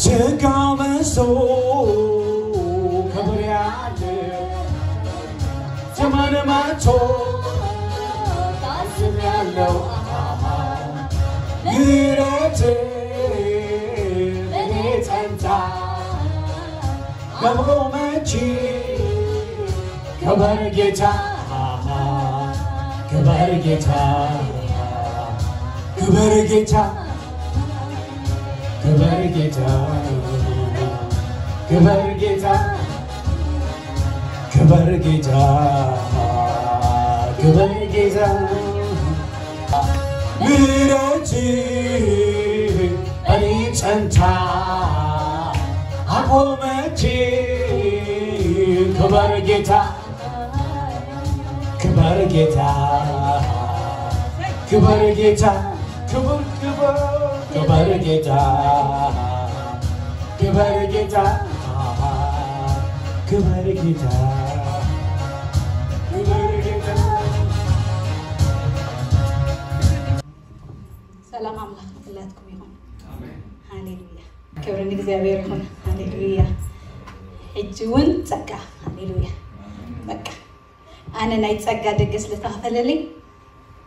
ችጋመሶ ክብር ያለ ዘመን መቶ ታስብ ያለው ምሕረት በኔ ጸንታ በቆመች ክብር ጌታ ክብር ጌታ ክብር ጌታ ክብር ጌታ ክብር ጌታ ክብር ጌታ ክብር ጌታ ምሕረት እኔ ጸንታ አቆመች ክብር ጌታ ክብር ጌታ ክብር ጌታ ክብር ክብር ክብር ጌታ ክብር ጌታ ክብር ጌታ ክብር ጌታ ሰላም ኣምላኽ ንኩላትኩም ይኹን። ሃሌሉያ ክብሪ ንእግዚኣብሔር ይኹን። ሃሌሉያ ሕጂ እውን ጸጋ። ሃሌሉያ በቃ ኣነ ናይ ጸጋ ደገ ስለተኸፈለለይ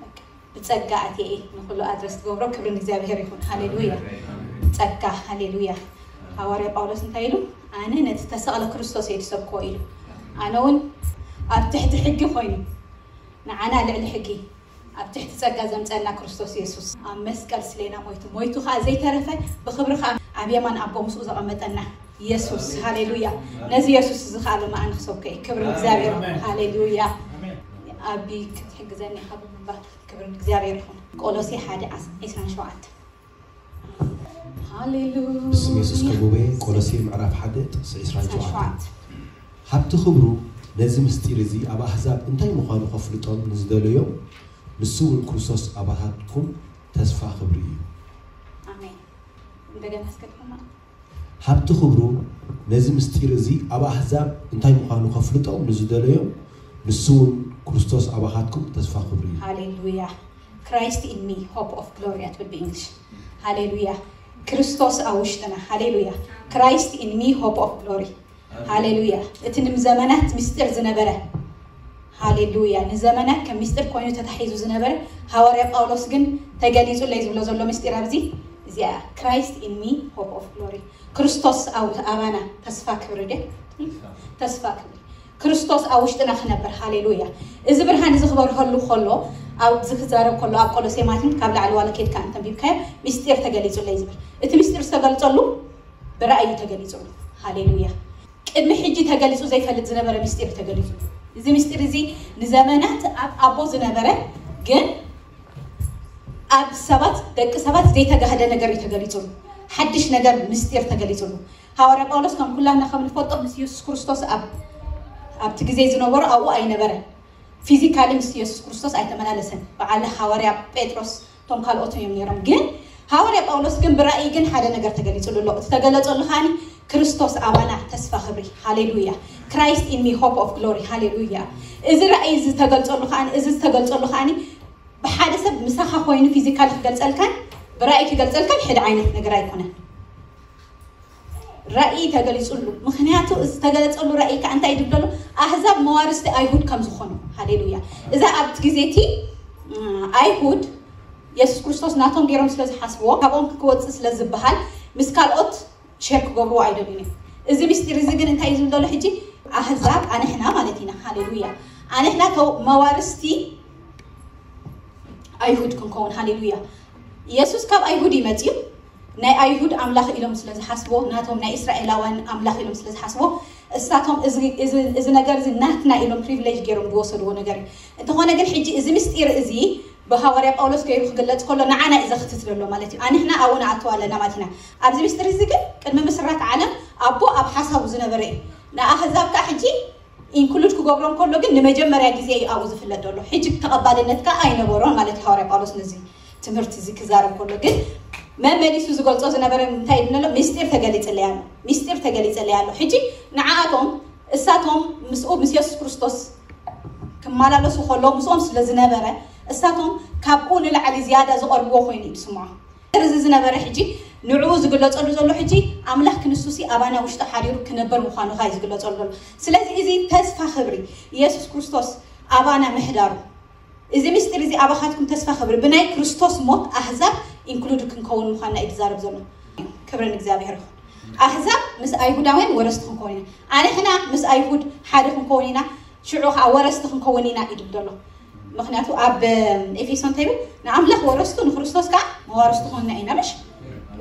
በቃ ብጸጋ ኣትየ እየ ንኩሉ ኣድረስ ትገብሮ። ክብሪ ንእግዚኣብሔር ይኹን። ሃሌሉያ ጸጋ። ሃሌሉያ ሃዋርያ ጳውሎስ እንታይ ኢሉ? ኣነ ነቲ ተሰቕለ ክርስቶስ እየ ዝሰብኮ ኢሉ። ኣነ እውን ኣብ ትሕቲ ሕጊ ኮይኑ ንዓና ልዕሊ ሕጊ ኣብ ትሕቲ ጸጋ ዘምጸና ክርስቶስ የሱስ ኣብ መስቀል ስሌና ሞይቱ ሞይቱ ከኣ ዘይተረፈ ብክብሪ ከኣ ኣብ የማን ኣቦ ምስኡ ዘቐመጠና የሱስ። ሃሌሉያ ነዚ የሱስ እዚ ከኣ ሎሚ ኣነ ክሰብኮ እየ። ክብሪ እግዚኣብሔር ይኹን። ሃሌሉያ ኣቢ ክትሕግዘኒ ኢኻ ብምባል ክብሪ እግዚኣብሔር ይኹን። ቆሎሴ ሓደ ዒስራን ሸውዓተን ሃሌሉያ ስም የሱስ ክቡብ እየ። ቆሎሴ ምዕራፍ ሓደ ጥቕሲ ዒስራን ሸውዓተን ሃብቲ ክብሩ ነዚ ምስጢር እዚ ኣብ ኣህዛብ እንታይ ምዃኑ ከፍልጦም ንዝደለዮም ንሱ እውን ክርስቶስ ኣባታትኩም ተስፋ ክብሪ እዩ። ኣሜን። እንደገና እስከ ድገማ። ሃብቲ ክብሩ ነዚ ምስጢር እዚ ኣብ ኣህዛብ እንታይ ምዃኑ ከፍልጦም ንዝደለዮም ንሱ እውን ክርስቶስ ኣባኻትኩም ተስፋ ክብሪ እዩ። ሃሌሉያ Christ in me hope of glory ኣትብል ብእንግሊሽ። ሃሌሉያ ክርስቶስ ኣብ ውሽጥና። ሃሌሉያ Christ in me hope of glory ሃሌሉያ እቲ ንዘመናት ምስጢር ዝነበረ ሃሌሉያ ንዘመናት ከም ምስጢር ኮይኑ ተታሒዙ ዝነበረ ሃዋርያ ጳውሎስ ግን ተገሊጹለይ ዝብሎ ዘሎ ምስጢር ኣብዚ እዚኣ Christ in me hope of glory ክርስቶስ ኣብ ኣባና ተስፋ ክብሪ ድያ ተስፋ ክብሪ ክርስቶስ ኣብ ውሽጥና ክነብር ሃሌሉያ እዚ ብርሃን እዚ ክበርሀሉ ከሎ ኣብዚ ክዛረብ ከሎ ኣብ ቆሎሴ ማትን ካብ ላዕሊ ዋላ ኬድካ እንተንቢብካዮ ምስጢር ተገሊጹለይ ዝብል እቲ ምስጢር ዝተገልጸሉ ብራእይ እዩ ተገሊጹሉ ሃሌሉያ ቅድሚ ሕጂ ተገሊጹ ዘይፈልጥ ዝነበረ ምስጢር ተገሊጹ እዚ ምስጢር እዚ ንዘመናት ኣብ ኣቦ ዝነበረ ግን ኣብ ሰባት ደቂ ሰባት ዘይተጋህደ ነገር እዩ ተገሊጹሉ ሓድሽ ነገር ምስጢር ተገሊጹሉ ሃዋርያ ጳውሎስ ከም ኩላና ከም ንፈልጦ ምስ የሱስ ክርስቶስ ኣብ ኣብቲ ግዜ ዝነበሮ ኣብኡ ኣይነበረ ፊዚካሊ ምስ የሱስ ክርስቶስ ኣይተመላለሰን በዓል ሃዋርያ ጴጥሮስ እቶም ካልኦትን እዮም ነይሮም ግን ሃዋርያ ጳውሎስ ግን ብራእይ ግን ሓደ ነገር ተገሊጹሉ ኣሎ እቲ ተገለጸሉ ከዓኒ ክርስቶስ ኣባና ተስፋ ክብሪ ሃሌሉያ Christ in me hope of glory ሃሌሉያ እዚ ራእይ እዚ ዝተገልጸሉ ከዓኒ እዚ ዝተገልጸሉ ከዓኒ ብሓደ ሰብ ምሳኻ ኮይኑ ፊዚካሊ ክገልጸልካን ብራእይ ክገልጸልካን ሕደ ዓይነት ነገር ኣይኮነን ራእይ ተገሊጹሉ ምክንያቱ እዚ ዝተገለጸሉ ራእይ ከዓ እንታይ ድብለሉ ኣህዛብ መዋርስቲ ኣይሁድ ከም ዝኾኑ ሃሌሉያ እዛ ኣብቲ ግዜ እቲ ኣይሁድ የሱስ ክርስቶስ ናቶም ገይሮም ስለ ዝሓስብዎ ካብኦም ክወፅእ ስለ ዝበሃል ምስ ካልኦት ሸር ክገብርዎ ኣይደልዩን እዮም እዚ ምስጢር እዚ ግን እንታይ እዩ ዝብል ዘሎ ሕጂ ኣህዛብ ኣንሕና ማለት ኢና ሃሌሉያ ኣንሕና መዋርስቲ ኣይሁድ ክንከውን ሃሌሉያ የሱስ ካብ ኣይሁድ እዩ መፅዩ ናይ ኣይሁድ ኣምላኽ ኢሎም ስለ ዝሓስቦ ናቶም ናይ እስራኤላውያን ኣምላኽ ኢሎም ስለ ዝሓስቦ እሳቶም እዚ ነገር እዚ ናትና ኢሎም ፕሪቪሌጅ ገይሮም ዝወሰድዎ ነገር እዩ እንተኾነ ግን ሕጂ እዚ ምስጢር እዚ ብሃዋርያ ጳውሎስ ገይሩ ክግለጽ ከሎ ንዓና እዩ ዘኽትት ዘሎ ማለት እዩ ኣንሕና ኣብኡ ንኣትዋ ኣለና ማለት ኢና ኣብዚ ምስጢር እዚ ግን ቅድሚ ምስራት ዓለም ኣቦ ኣብ ሓሳቡ ዝነበረ እዩ ንኣህዛብ ከዓ ሕጂ ኢንክሉድ ክገብሮ እንከሎ ግን ንመጀመርያ ግዜ እዩ ኣብኡ ዝፍለጥ ዘሎ ሕጂ ተቐባልነት ከዓ ኣይነበሮን ማለት እዩ ሃዋርያ ጳውሎስ ነዚ ትምህርቲ እዚ ክዛረብ ከሎ ግን መመሊሱ ዝገልጾ ዝነበረ እንታይ ይብል ኣሎ ምስጢር ተገሊጽለይ ኣሎ ምስጢር ተገሊጽለይ ኣሎ ሕጂ ንዓኣቶም እሳቶም ምስኡ ምስ የሱስ ክርስቶስ ክመላለሱ ከለዉ ምስኦም ስለ ዝነበረ እሳቶም ካብኡ ንላዕሊ ዝያዳ ዝቐርብዎ ኮይኑ እዩ ዝስምዖ እዚ ዝነበረ ሕጂ ንዕኡ ዝግለጸሉ ዘሎ ሕጂ ኣምላኽ ክንሱሲ ኣባና ውሽጢ ሓዲሩ ክነበር ምዃኑ ኸኣ እዩ ዝግለጸሉ ዘሎ። ስለዚ እዚ ተስፋ ክብሪ ኢየሱስ ክርስቶስ ኣባና ምሕዳሩ፣ እዚ ምስጢር እዚ ኣባኻትኩም ተስፋ ክብሪ ብናይ ክርስቶስ ሞት ኣህዛብ ኢንክሉድ ክንከውን ምዃንና እዩ ዝዛረብ ዘሎ። ክብሪ ንእግዚኣብሔር ይኹን። ኣህዛብ ምስ ኣይሁዳውያን ወረስቲ ክንከውን ኢና። ኣንሕና ምስ ኣይሁድ ሓደ ክንከውን ኢና፣ ሽዑ ከዓ ወረስቲ ክንከውን ኢና ይድል ዘሎ። ምክንያቱ ኣብ ኤፌሶን እንታይ ይብል? ንኣምላኽ ወረስቱ ንክርስቶስ ከዓ መዋርስቱ ኾንና ኢና። ምሽ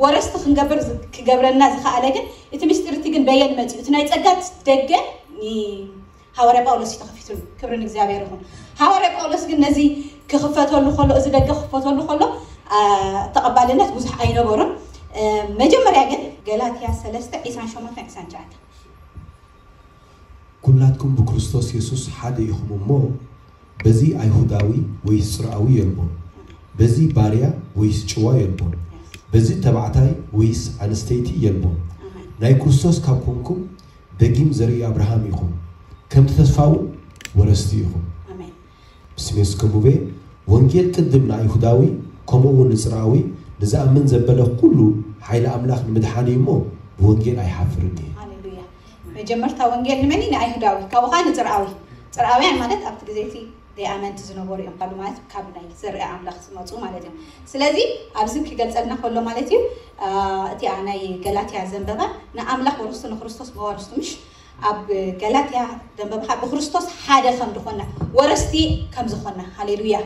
ወረስቲ ክንገብር ዝ- ክገብረና ዝኸኣለ ግን እቲ ምስጢር እቲ ግን በየን መፅኡ? እቲ ናይ ፀጋ ደገ ኒ- ሃዋርያ ጳውሎስ እዩ ተኸፊቱሉ። ክብሪ ንእግዚኣብሔር ይኹን። ሃዋርያ ጳውሎስ ግን ነዚ ክኽፈተሉ ከሎ፣ እዚ ደገ ክኽፈተሉ ከሎ፣ ኣ፣ ተቐባልነት ብዙሕ ኣይነበሩን። እ፣ መጀመርያ ግን ገላትያ ሰለስተ፣ ዒስራን ሸሞንተን፣ ዒስራን ትሽዓተን። ኩላትኩም ብክርስቶስ የሱስ ሓደ ኢኹም እሞ፣ በዚ ኣይሁዳዊ ወይስ ጽርኣዊ የልቦን፣ በዚ ባርያ ወይስ ጭዋ የልቦን፣ በዚ ተባዕታይ ወይስ ኣንስተይቲ የልቦን፣ ናይ ክርስቶስ ካብ ኮንኩም፣ ደጊም ዘርኢ ኣብርሃም ኢኹም፣ ከምቲ ተስፋ እውን ወረስቲ ኢኹም። ኣሜን። ብስሜስ ከቡቤ፣ ወንጌል ቅድም ንኣይሁዳዊ፣ ከምኡ እውን ንጽርኣዊ፣ ንዝኣምን ዘበለ ኩሉ ሓይሊ ኣምላኽ ንምድሓን እዩ እሞ፣ ብወንጌል ኣይሓፍርን እየ። ሃሌሉያ። መጀመርታ ወንጌል ንመን እዩ? ንኣይሁዳዊ፣ ካብኡ ኸዓ ንጽርኣዊ። ጽርኣውያን ማለት ኣብቲ ግዜ እቲ ደይኣመንቲ ዝነበሩ እዮም። ካብ ማለት ካብ ናይ ዘርኢ ኣምላኽ ዝመጹ ማለት እዮም። ስለዚ ኣብዚ ክገልጸልና ከሎ ማለት እዩ፣ ኣ፣ እቲኣ ናይ ገላትያ ዘንበባ ንኣምላኽ ወረስቱ ንክርስቶስ መዋርስቱ ምሽ ኣብ ገላትያ ዘንበባ ብክርስቶስ ሓደ ከም ዝኾና ወረስቲ ከም ዝኾና። ሃሌሉያ።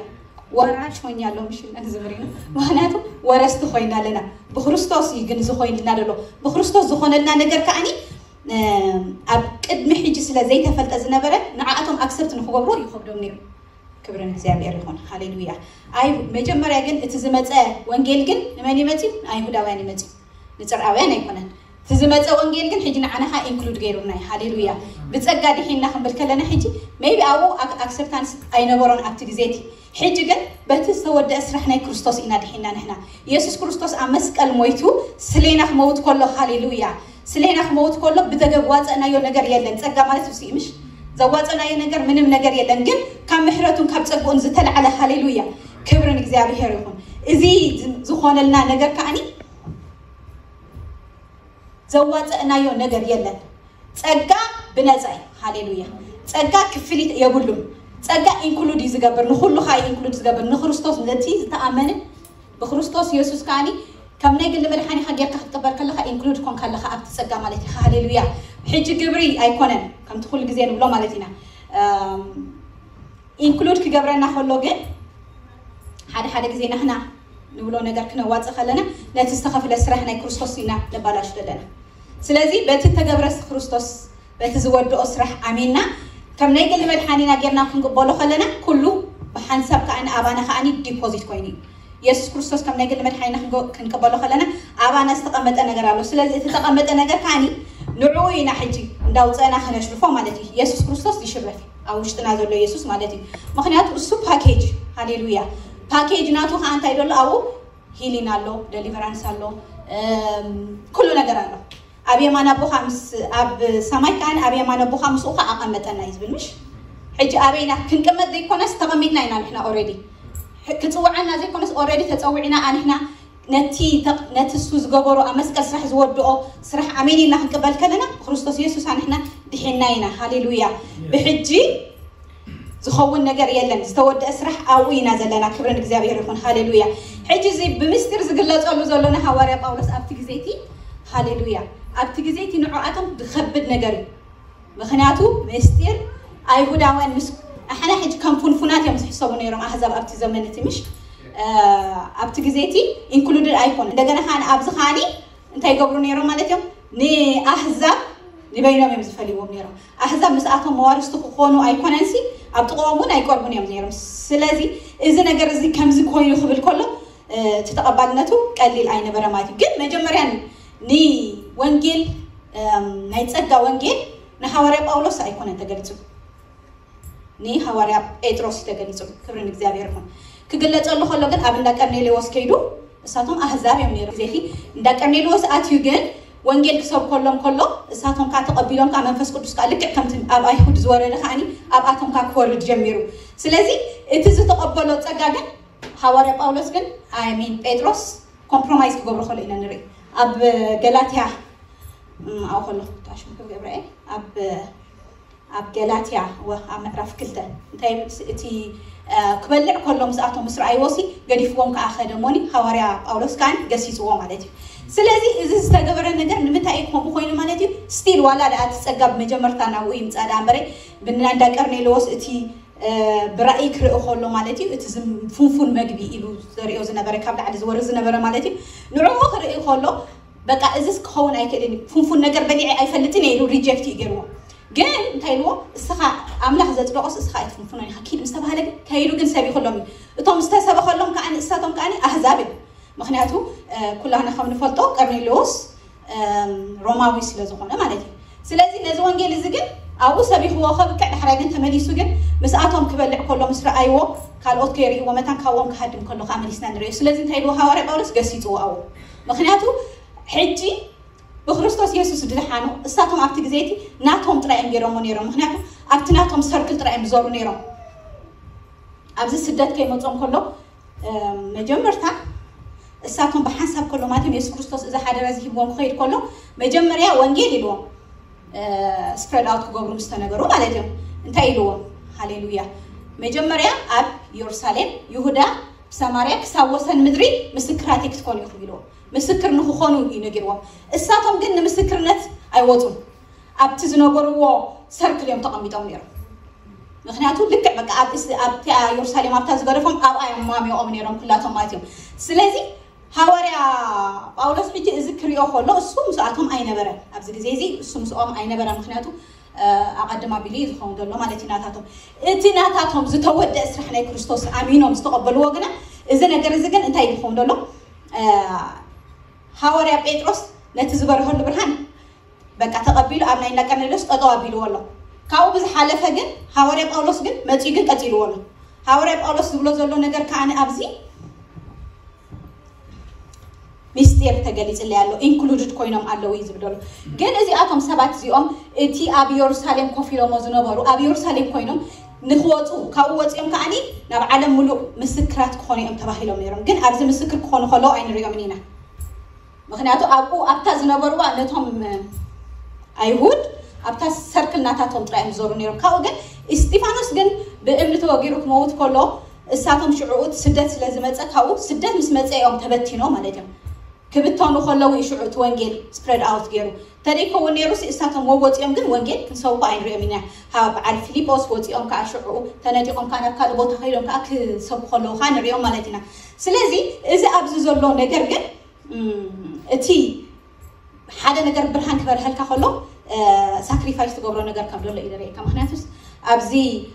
ወራሽ ሆኛለሁ ምሽ ኢልና ንዝምር ኢና። ምክንያቱ ወረስቲ ኮይና ኣለና። ብክርስቶስ እዩ ግን ዝኾይንልና ዘሎ። ብክርስቶስ ዝኾነልና ነገር ከዓኒ ኣብ ቅድሚ ሕጂ ስለ ዘይተፈልጠ ዝነበረ ንዓኣቶም ኣክሰፕት ንክገብርዎ ይኸብዶም ነይሩ። ክብሪ ንእግዚኣብሔር ይኹን። ሃሌሉያ። ኣይ መጀመርያ ግን እቲ ዝመፀ ወንጌል ግን ንመን ይመፅዩ? ንኣይሁዳውያን ይመፅዩ፣ ንፅርኣውያን ኣይኮነን። እቲ ዝመፀ ወንጌል ግን ሕጂ ንዓና ኸዓ ኢንክሉድ ገይሩና እዩ። ሃሌሉያ። ብፀጋ ድሒንና ክንብል ከለና ሕጂ ሜይቢ ኣብኡ ኣክ- ኣክሰፕታንስ ኣይነበሮን ኣብቲ ግዜ እቲ። ሕጂ ግን በቲ ዝተወደአ ስራሕ ናይ ክርስቶስ ኢና ድሒንና ንሕና። ኢየሱስ ክርስቶስ ኣብ መስቀል ሞይቱ ስሌና ክመውት ከሎ፣ ሃሌሉያ፣ ስሌና ክመውት ከሎ ብተገብ ዋፀእናዮ ነገር የለን። ፀጋ ማለት እሱ እዩ ምሽ? ዘዋፀእናዮ ነገር ምንም ነገር የለን። ግን ካብ ምሕረቱን ካብ ፀግኡን ዝተላዕለ፣ ሃሌሉያ፣ ክብሪ ንእግዚኣብሔር ይኹን። እዚ ዝ- ዝኾነልና ነገር ከዓኒ ዘዋፀእናዮ ነገር የለን። ፀጋ ብነፃ እዩ። ሃሌሉያ። ፀጋ ክፍሊት የብሉን። ፀጋ ኢንክሉድ እዩ ዝገብር፣ ንኩሉ ከዓ ኢንክሉድ ዝገብር፣ ንክርስቶስ ነቲ ዝተኣመነ ብክርስቶስ የሱስ ከዓኒ ከም ናይ ግሊ መድሓኒኻ ጌርካ ክትቅበል ከለኻ ኢንክሉድ ኮንካ ኣለኻ ኣብቲ ፀጋ ማለት እዩ። ሃሌሉያ። ሕጂ ግብሪ ኣይኮነን ከምቲ ኩሉ ግዜ ንብሎ ማለት ኢና። እም፣ ኢንክሉድ ክገብረና ከሎ ግን ሓደ ሓደ ግዜ ናህና ንብሎ ነገር ክነዋፅእ ከለና ነቲ ዝተኸፍለ ስራሕ ናይ ክርስቶስ ኢና ነባላሹ ዘለና። ስለዚ በቲ ተገብረስ ክርስቶስ በቲ ዝወድኦ ስራሕ ኣሚንና ከም ናይ ግሊ መድሓኒና ጌርና ክንቅበሎ ከለና ኩሉ ብሓንሳብ ከዓኒ ኣባና ከዓኒ ዲፖዚት ኮይኑ እዩ። የሱስ ክርስቶስ ከም ናይ ግሊ መድሓኒና ክንጎ- ክንቅበሎ ከለና ኣባና ዝተቐመጠ ነገር ኣሎ። ስለዚ እቲ ዝተቐመጠ ነገር ከዓኒ ንዕኡ ኢና ሕጂ እንዳውፀእና ክነሽርፎ ማለት እዩ። የሱስ ክርስቶስ ይሽረፍ እዩ ኣብ ውሽጥና ዘሎ የሱስ ማለት እዩ። ምክንያቱ እሱ ፓኬጅ፣ ሃሌሉያ፣ ፓኬጅ ናቱ ከዓ እንታይ ዘሎ ኣብኡ ሂሊን ኣሎ፣ ደሊቨራንስ ኣሎ፣ እም፣ ኩሉ ነገር ኣሎ። ኣብ የማን ኣቦኻ ምስ ኣብ ሰማይ ከዓን ኣብ የማን ኣቦኻ ምስኡ ከዓ ኣቐመጠና እዩ ዝብል ምሽ? ሕጂ ኣበይና ክንቅመጥ ዘይኮነስ ተቐሚጥና ኢና ንሕና ኦሬዲ። ክፅውዓና ዘይኮነስ ኦሬዲ ተፀዊዕና ኣንሕና ነቲ ተቕ- ነቲ እሱ ዝገበሮ ኣብ መስቀል ስራሕ ዝወድኦ ስራሕ ኣሜን ኢልና ክንቅበል ከለና ብክርስቶስ የሱስ ኣንሕና ድሒና ኢና። ሃሌሉያ። ብሕጂ ዝኸውን ነገር የለን። ዝተወደአ ስራሕ ኣብኡ ኢና ዘለና። ክብሪ ንእግዚኣብሔር ይኹን። ሃሌሉያ። ሕጂ እዚ ብምስጢር ዝግለጸሉ ዘሎ ንሃዋርያ ጳውሎስ ኣብቲ ግዜ እቲ፣ ሃሌሉያ፣ ኣብቲ ግዜ እቲ ንዕኣቶም ዝኸብድ ነገር እዩ። ምኽንያቱ ምስጢር ኣይሁዳውያን ምስ ኣሕና ሕጂ ከም ፉንፉናት እዮም ዝሕሰቡ ነይሮም ኣህዛብ ኣብቲ ዘመን እቲ ምሽ ኣብቲ ግዜ እቲ ኢንክሉድድ ኣይኮነ። እንደገና ከዓኒ ኣብዚ ከዓኒ እንታይ ይገብሩ ነይሮም ማለት እዮም? ንኣህዛብ ንበይኖም እዮም ዝፈልይዎም ነይሮም። ኣህዛብ ምስኣቶም መዋርስቲ ክኾኑ ኣይኮነንሲ ኣብ ጥቕኦም እውን ኣይቀርቡን እዮም ነይሮም። ስለዚ እዚ ነገር እዚ ከምዚ ኮይኑ ክብል ከሎ እቲ ተቐባልነቱ ቀሊል ኣይነበረ ማለት እዩ። ግን መጀመርያ ንወንጌል ናይ ጸጋ ወንጌል ንሃዋርያ ጳውሎስ ኣይኮነን ተገሊጹ፣ ንሃዋርያ ጴጥሮስ እዩ ተገሊጹ። ክብሪ ንእግዚኣብሔር ይኹን። ክግለጸሉ ከሎ ግን ኣብ እንዳ ቀርኔሌዎስ ከይዱ እሳቶም ኣህዛብ እዮም ነይሮም። ግዜቲ እንዳ ቀርኔሌዎስ ኣትዩ ግን ወንጌል ክሰብከሎም ከሎ እሳቶም ከዓ ተቐቢሎም ከዓ መንፈስ ቅዱስ ከዓ ልክዕ ከምቲ ኣብ ኣይሁድ ዝወረደ ከዓኒ ኣብኣቶም ከዓ ክወርድ ጀሚሩ። ስለዚ እቲ ዝተቐበሎ ጸጋ ግን ሃዋርያ ጳውሎስ ግን ኣይሚን ጴጥሮስ ኮምፕሮማይዝ ክገብሮ ከሎ ኢና ንርኢ። ኣብ ገላትያ እም፣ ኣብኡ ከለኹ ታሽሙ ክገብረ እየ ኣብ ኣብ ገላትያ ወ ኣብ ምዕራፍ ክልተ እንታይ ይብል? እቲ እ፣ ክበልዕ ከሎ ምስኣቶም ምስ ረኣይዎ ሲ ገዲፍዎም ከዓ ኸደ እሞኒ። ሃዋርያ ጳውሎስ ከዓ ገሲፅዎ ማለት እዩ። ስለዚ እዚ ዝተገበረ ነገር ንምንታይ እዩ ከምኡ ኮይኑ ማለት እዩ? ስቲል ዋላ ደኣ እቲ ፀጋ ብመጀመርታ ናብኡ ይምፃእ ደኣ እምበረ ብናንዳ ቀርኔሌዎስ እቲ እ፣ ብራእይ ክርኢ ከሎ ማለት እዩ። እቲ ዝም- ፍንፉን መግቢ ኢሉ ዘሪኦ ዝነበረ ካብ ላዕሊ ዝወርድ ዝነበረ ማለት እዩ። ንዕኡ ክርኢ ከሎ በቃ እዚስ ክኸውን ኣይክእልን እዩ፣ ፍንፉን ነገር በሊዐ ኣይፈልጥን እየ ኢሉ ሪጀክት እዩ ገይርዎ። ግን እንታይ ኢልዎ? እስኻ ኣምላኽ ዘጽደቆስ እስኻ ኣይትፍንፍኖን ኢኻ ኪድ ምስ ተባሃለ ግን ከይዱ ግን ሰቢኹሎም እዩ። እቶም ዝተሰበኸሎም ከዓ ንእሳቶም ከዓ ኣህዛብ እዩ። ምክንያቱ እ፣ ኩላህና ከም ንፈልጦ ቀርኔሌዎስ እም፣ ሮማዊ ስለ ዝኾነ ማለት እዩ። ስለዚ ነዚ ወንጌል እዚ ግን ኣብኡ ሰቢኽዎ ከብቅዕ ዳሕራይ ግን ተመሊሱ ግን ምስኣቶም ክበልዕ ከሎ ምስ ረኣይዎ ካልኦት ከይርእይዎ መታን ካብኦም ክሃድም ከሎ ከዓ መሊስና ንርእዮ። ስለዚ እንታይ ኢልዎ ሃዋርያ ጳውሎስ ገሲፅዎ ኣብኡ። ምክንያቱ ሕጂ ብክርስቶስ የሱስ ድድሓኑ እሳቶም ኣብቲ ግዜ እቲ ናቶም ጥራይ እዮም ገይሮሞ ነይሮም። ምክንያቱ ኣብቲ ናቶም ሰርክል ጥራይ እዮም ዝዞሩ ነይሮም። ኣብዚ ስደት ከይመጾም ከሎ እ፣ መጀመርታ እሳቶም ብሓንሳብ ከሎ ማለት እዮም የሱስ ክርስቶስ እዚ ሓደራ እዚ ሂብዎም ክኸይድ ከሎ መጀመርያ ወንጌል ኢልዎም ስፕረድ ኣውት ክገብሩ ምስ ተነገሩ ማለት እዮም። እንታይ ኢልዎም? ሃሌሉያ። መጀመርያ ኣብ ኢየሩሳሌም፣ ይሁዳ፣ ሰማርያ ክሳብ ወሰን ምድሪ ምስክራተይ ክትኮኑ ኢኹም ኢልዎም። ምስክር ንክኾኑ እዩ ነጊርዎም። እሳቶም ግን ንምስክርነት ኣይወፁን። ኣብቲ ዝነበርዎ ሰርክል እዮም ተቐሚጦም ነይሮም። ምክንያቱ ልክዕ በቃ ኣብ እስ- ኣብቲ ኢየሩሳሌም ኣብታ ዝገደፎም ኣብኣ እዮም ማሚቖም ነይሮም ኩላቶም ማለት እዮም። ስለዚ ሃዋርያ ጳውሎስ ሕጂ እዚ ክሪኦ ከሎ እሱ ምስኣቶም ኣይነበረን። ኣብዚ ግዜ እዚ እሱ ምስኦም ኣይነበረን። ምክንያቱ እ፣ ኣቐድም ኣቢሉ እዩ ዝኸውን ዘሎ ማለት እዩ ናታቶም። እቲ ናታቶም ዝተወደአ ስራሕ ናይ ክርስቶስ ኣሚኖም ዝተቐበልዎ ግና እዚ ነገር እዚ ግን እንታይ እዩ ዝኸውን ዘሎ? እ፣ ሃዋርያ ጴጥሮስ ነቲ ዝበርሀሉ ብርሃን በቃ ተቐቢሉ ኣብ ናይ እንዳቀርኔሌዎስ ጠጠው ኣቢልዎ ኣሎ። ካብኡ ብዝሓለፈ ግን ሃዋርያ ጳውሎስ ግን መፂኡ ግን ቀፂልዎ ኣሎ። ሃዋርያ ጳውሎስ ዝብሎ ዘሎ ነገር ከዓ ኣብዚ ሚስጢር ተገሊፅለይ ኣሎ፣ ኢንክሉድድ ኮይኖም ኣለዉ እዩ ዝብል ዘሎ። ግን እዚኣቶም ሰባት እዚኦም እቲ ኣብ ኢየሩሳሌም ኮፍ ኢሎሞ ዝነበሩ ኣብ ኢየሩሳሌም ኮይኖም ንክወፁ ካብኡ ወፂኦም ከዓኒ ናብ ዓለም ሙሉእ ምስክራት ክኾኑ እዮም ተባሂሎም ነይሮም። ግን ኣብዚ ምስክር ክኾኑ ከለዉ ኣይንሪኦምን ኢና። ምክንያቱ ኣብኡ ኣብታ ዝነበርዋ ነቶም ኣይሁድ ኣብታ ሰርክል ናታቶም ጥራይ እዮም ዝዞሩ ነይሮም። ካብኡ ግን እስጢፋኖስ ግን ብእምኒ ተወጊሩ ክመውት ከሎ እሳቶም ሽዑኡ እቲ ስደት ስለ ዝመፀ ካብኡ ስደት ምስ መፀ እዮም ተበቲኖም ማለት እዮም። ክብተኑ ከለዉ እዩ ሽዑ እቲ ወንጌል ስፕረድ ኣውት ገይሩ። ተደይከውን ነይሩ ሲ እሳቶም ወወፂኦም ግን ወንጌል ክንሰብኩ ኣይንሪኦም ኢና። ካብ በዓል ፊሊጶስ ወፂኦም ከዓ ሽዑ ተነጢቆም ከዓ ናብ ካልእ ቦታ ከይዶም ከዓ ክሰብኩ ከለዉ ከዓ ንሪኦም ማለት ኢና። ስለዚ እዚ ኣብዚ ዘሎ ነገር ግን እም፣ እቲ ሓደ ነገር ብርሃን ክበርሀልካ ከሎ ሳክሪፋይስ ትገብሮ ነገር ከም ዘሎ እዩ ዘርእየካ። ምክንያቱስ ኣብዚ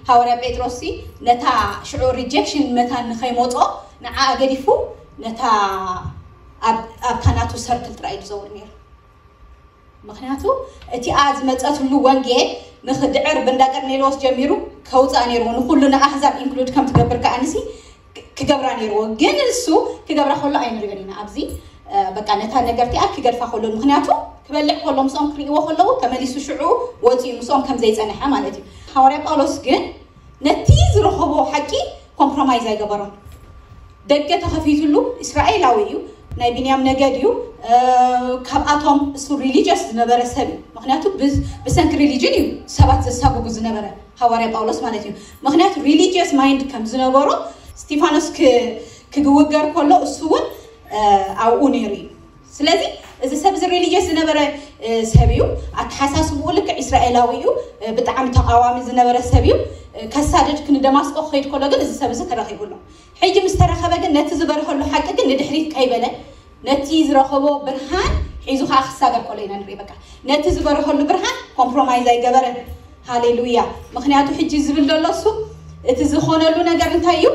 ሃዋርያ ጴጥሮስ ሲ ነታ ሽዑ ሪጀክሽን መታን ንኸይመፆ ንዓ ገዲፉ ነታ ኣብ- ኣብታ ናቱ ሰርክል ጥራይ እዩ ዝዘውር ነይሩ። ምክንያቱ እቲኣ ዝመፀትሉ ወንጌል ንክድዕር ብእንዳ ቀርኔሌዎስ ጀሚሩ ከውፅኣ ነይርዎ፣ ንኩሉ ንኣህዛብ ኢንክሉድ ከም ትገብር ከኣንሲ ክገብራ ነይርዎ። ግን እሱ ክገብራ ከሎ ኣይንሪኦን ኢና ኣብዚ እ፣ በቃ ነታ ነገር እቲኣ ክገድፋ ከሎ ምክንያቱ ክበልዕ ከሎ ምስኦም ክርእይዎ ከለዉ ተመሊሱ ሽዑ ወፂኡ ምስኦም ከም ዘይፀንሐ ማለት እዩ። ሃዋርያ ጳውሎስ ግን ነቲ ዝረኸቦ ሓቂ ኮምፕሮማይዝ ኣይገበሮን። ደገ ተኸፊትሉ። እስራኤላዊ እዩ፣ ናይ ቢንያም ነገድ እዩ። እ፣ ካብኣቶም እሱ ሪሊጅስ ዝነበረ ሰብ እዩ። ምክንያቱ ብ- ብሰንኪ ሪሊጅን እዩ ሰባት ዘሳጉጉ ዝነበረ ሃዋርያ ጳውሎስ ማለት እዩ። ምክንያቱ ሪሊጅስ ማይንድ ከም ዝነበሮ ስቲፋኖስ ክ- ክግውገር ከሎ እሱ እውን እ፣ ኣብኡ ነይሩ እዩ። ስለዚ እዚ ሰብ እዚ ሪሊጅስ ዝነበረ እ፣ ሰብ እዩ። ኣተሓሳስብኡ ልክዕ እስራኤላዊ እዩ። እ፣ ብጣዕሚ ተቃዋሚ ዝነበረ ሰብ እዩ። እ፣ ከሳድድ ክንደማስቆ ክኸይድ ከሎ ግን እዚ ሰብ እዚ ተረኺቡ ኣሎ። ሕጂ ምስ ተረኸበ ግን ነቲ ዝበርሀሉ ሓቂ ግን ንድሕሪት ከይበለ ነቲ ዝረኸቦ ብርሃን ሒዙ ከዓ ክሳገር ከሎ ኢና ንርኢ። በቃ ነቲ ዝበርሀሉ ብርሃን ኮምፕሮማይዝ ኣይገበረን። ሃሌሉያ። ምክንያቱ ሕጂ ዝብል ዘሎ እሱ እቲ ዝኾነሉ ነገር እንታይ እዩ?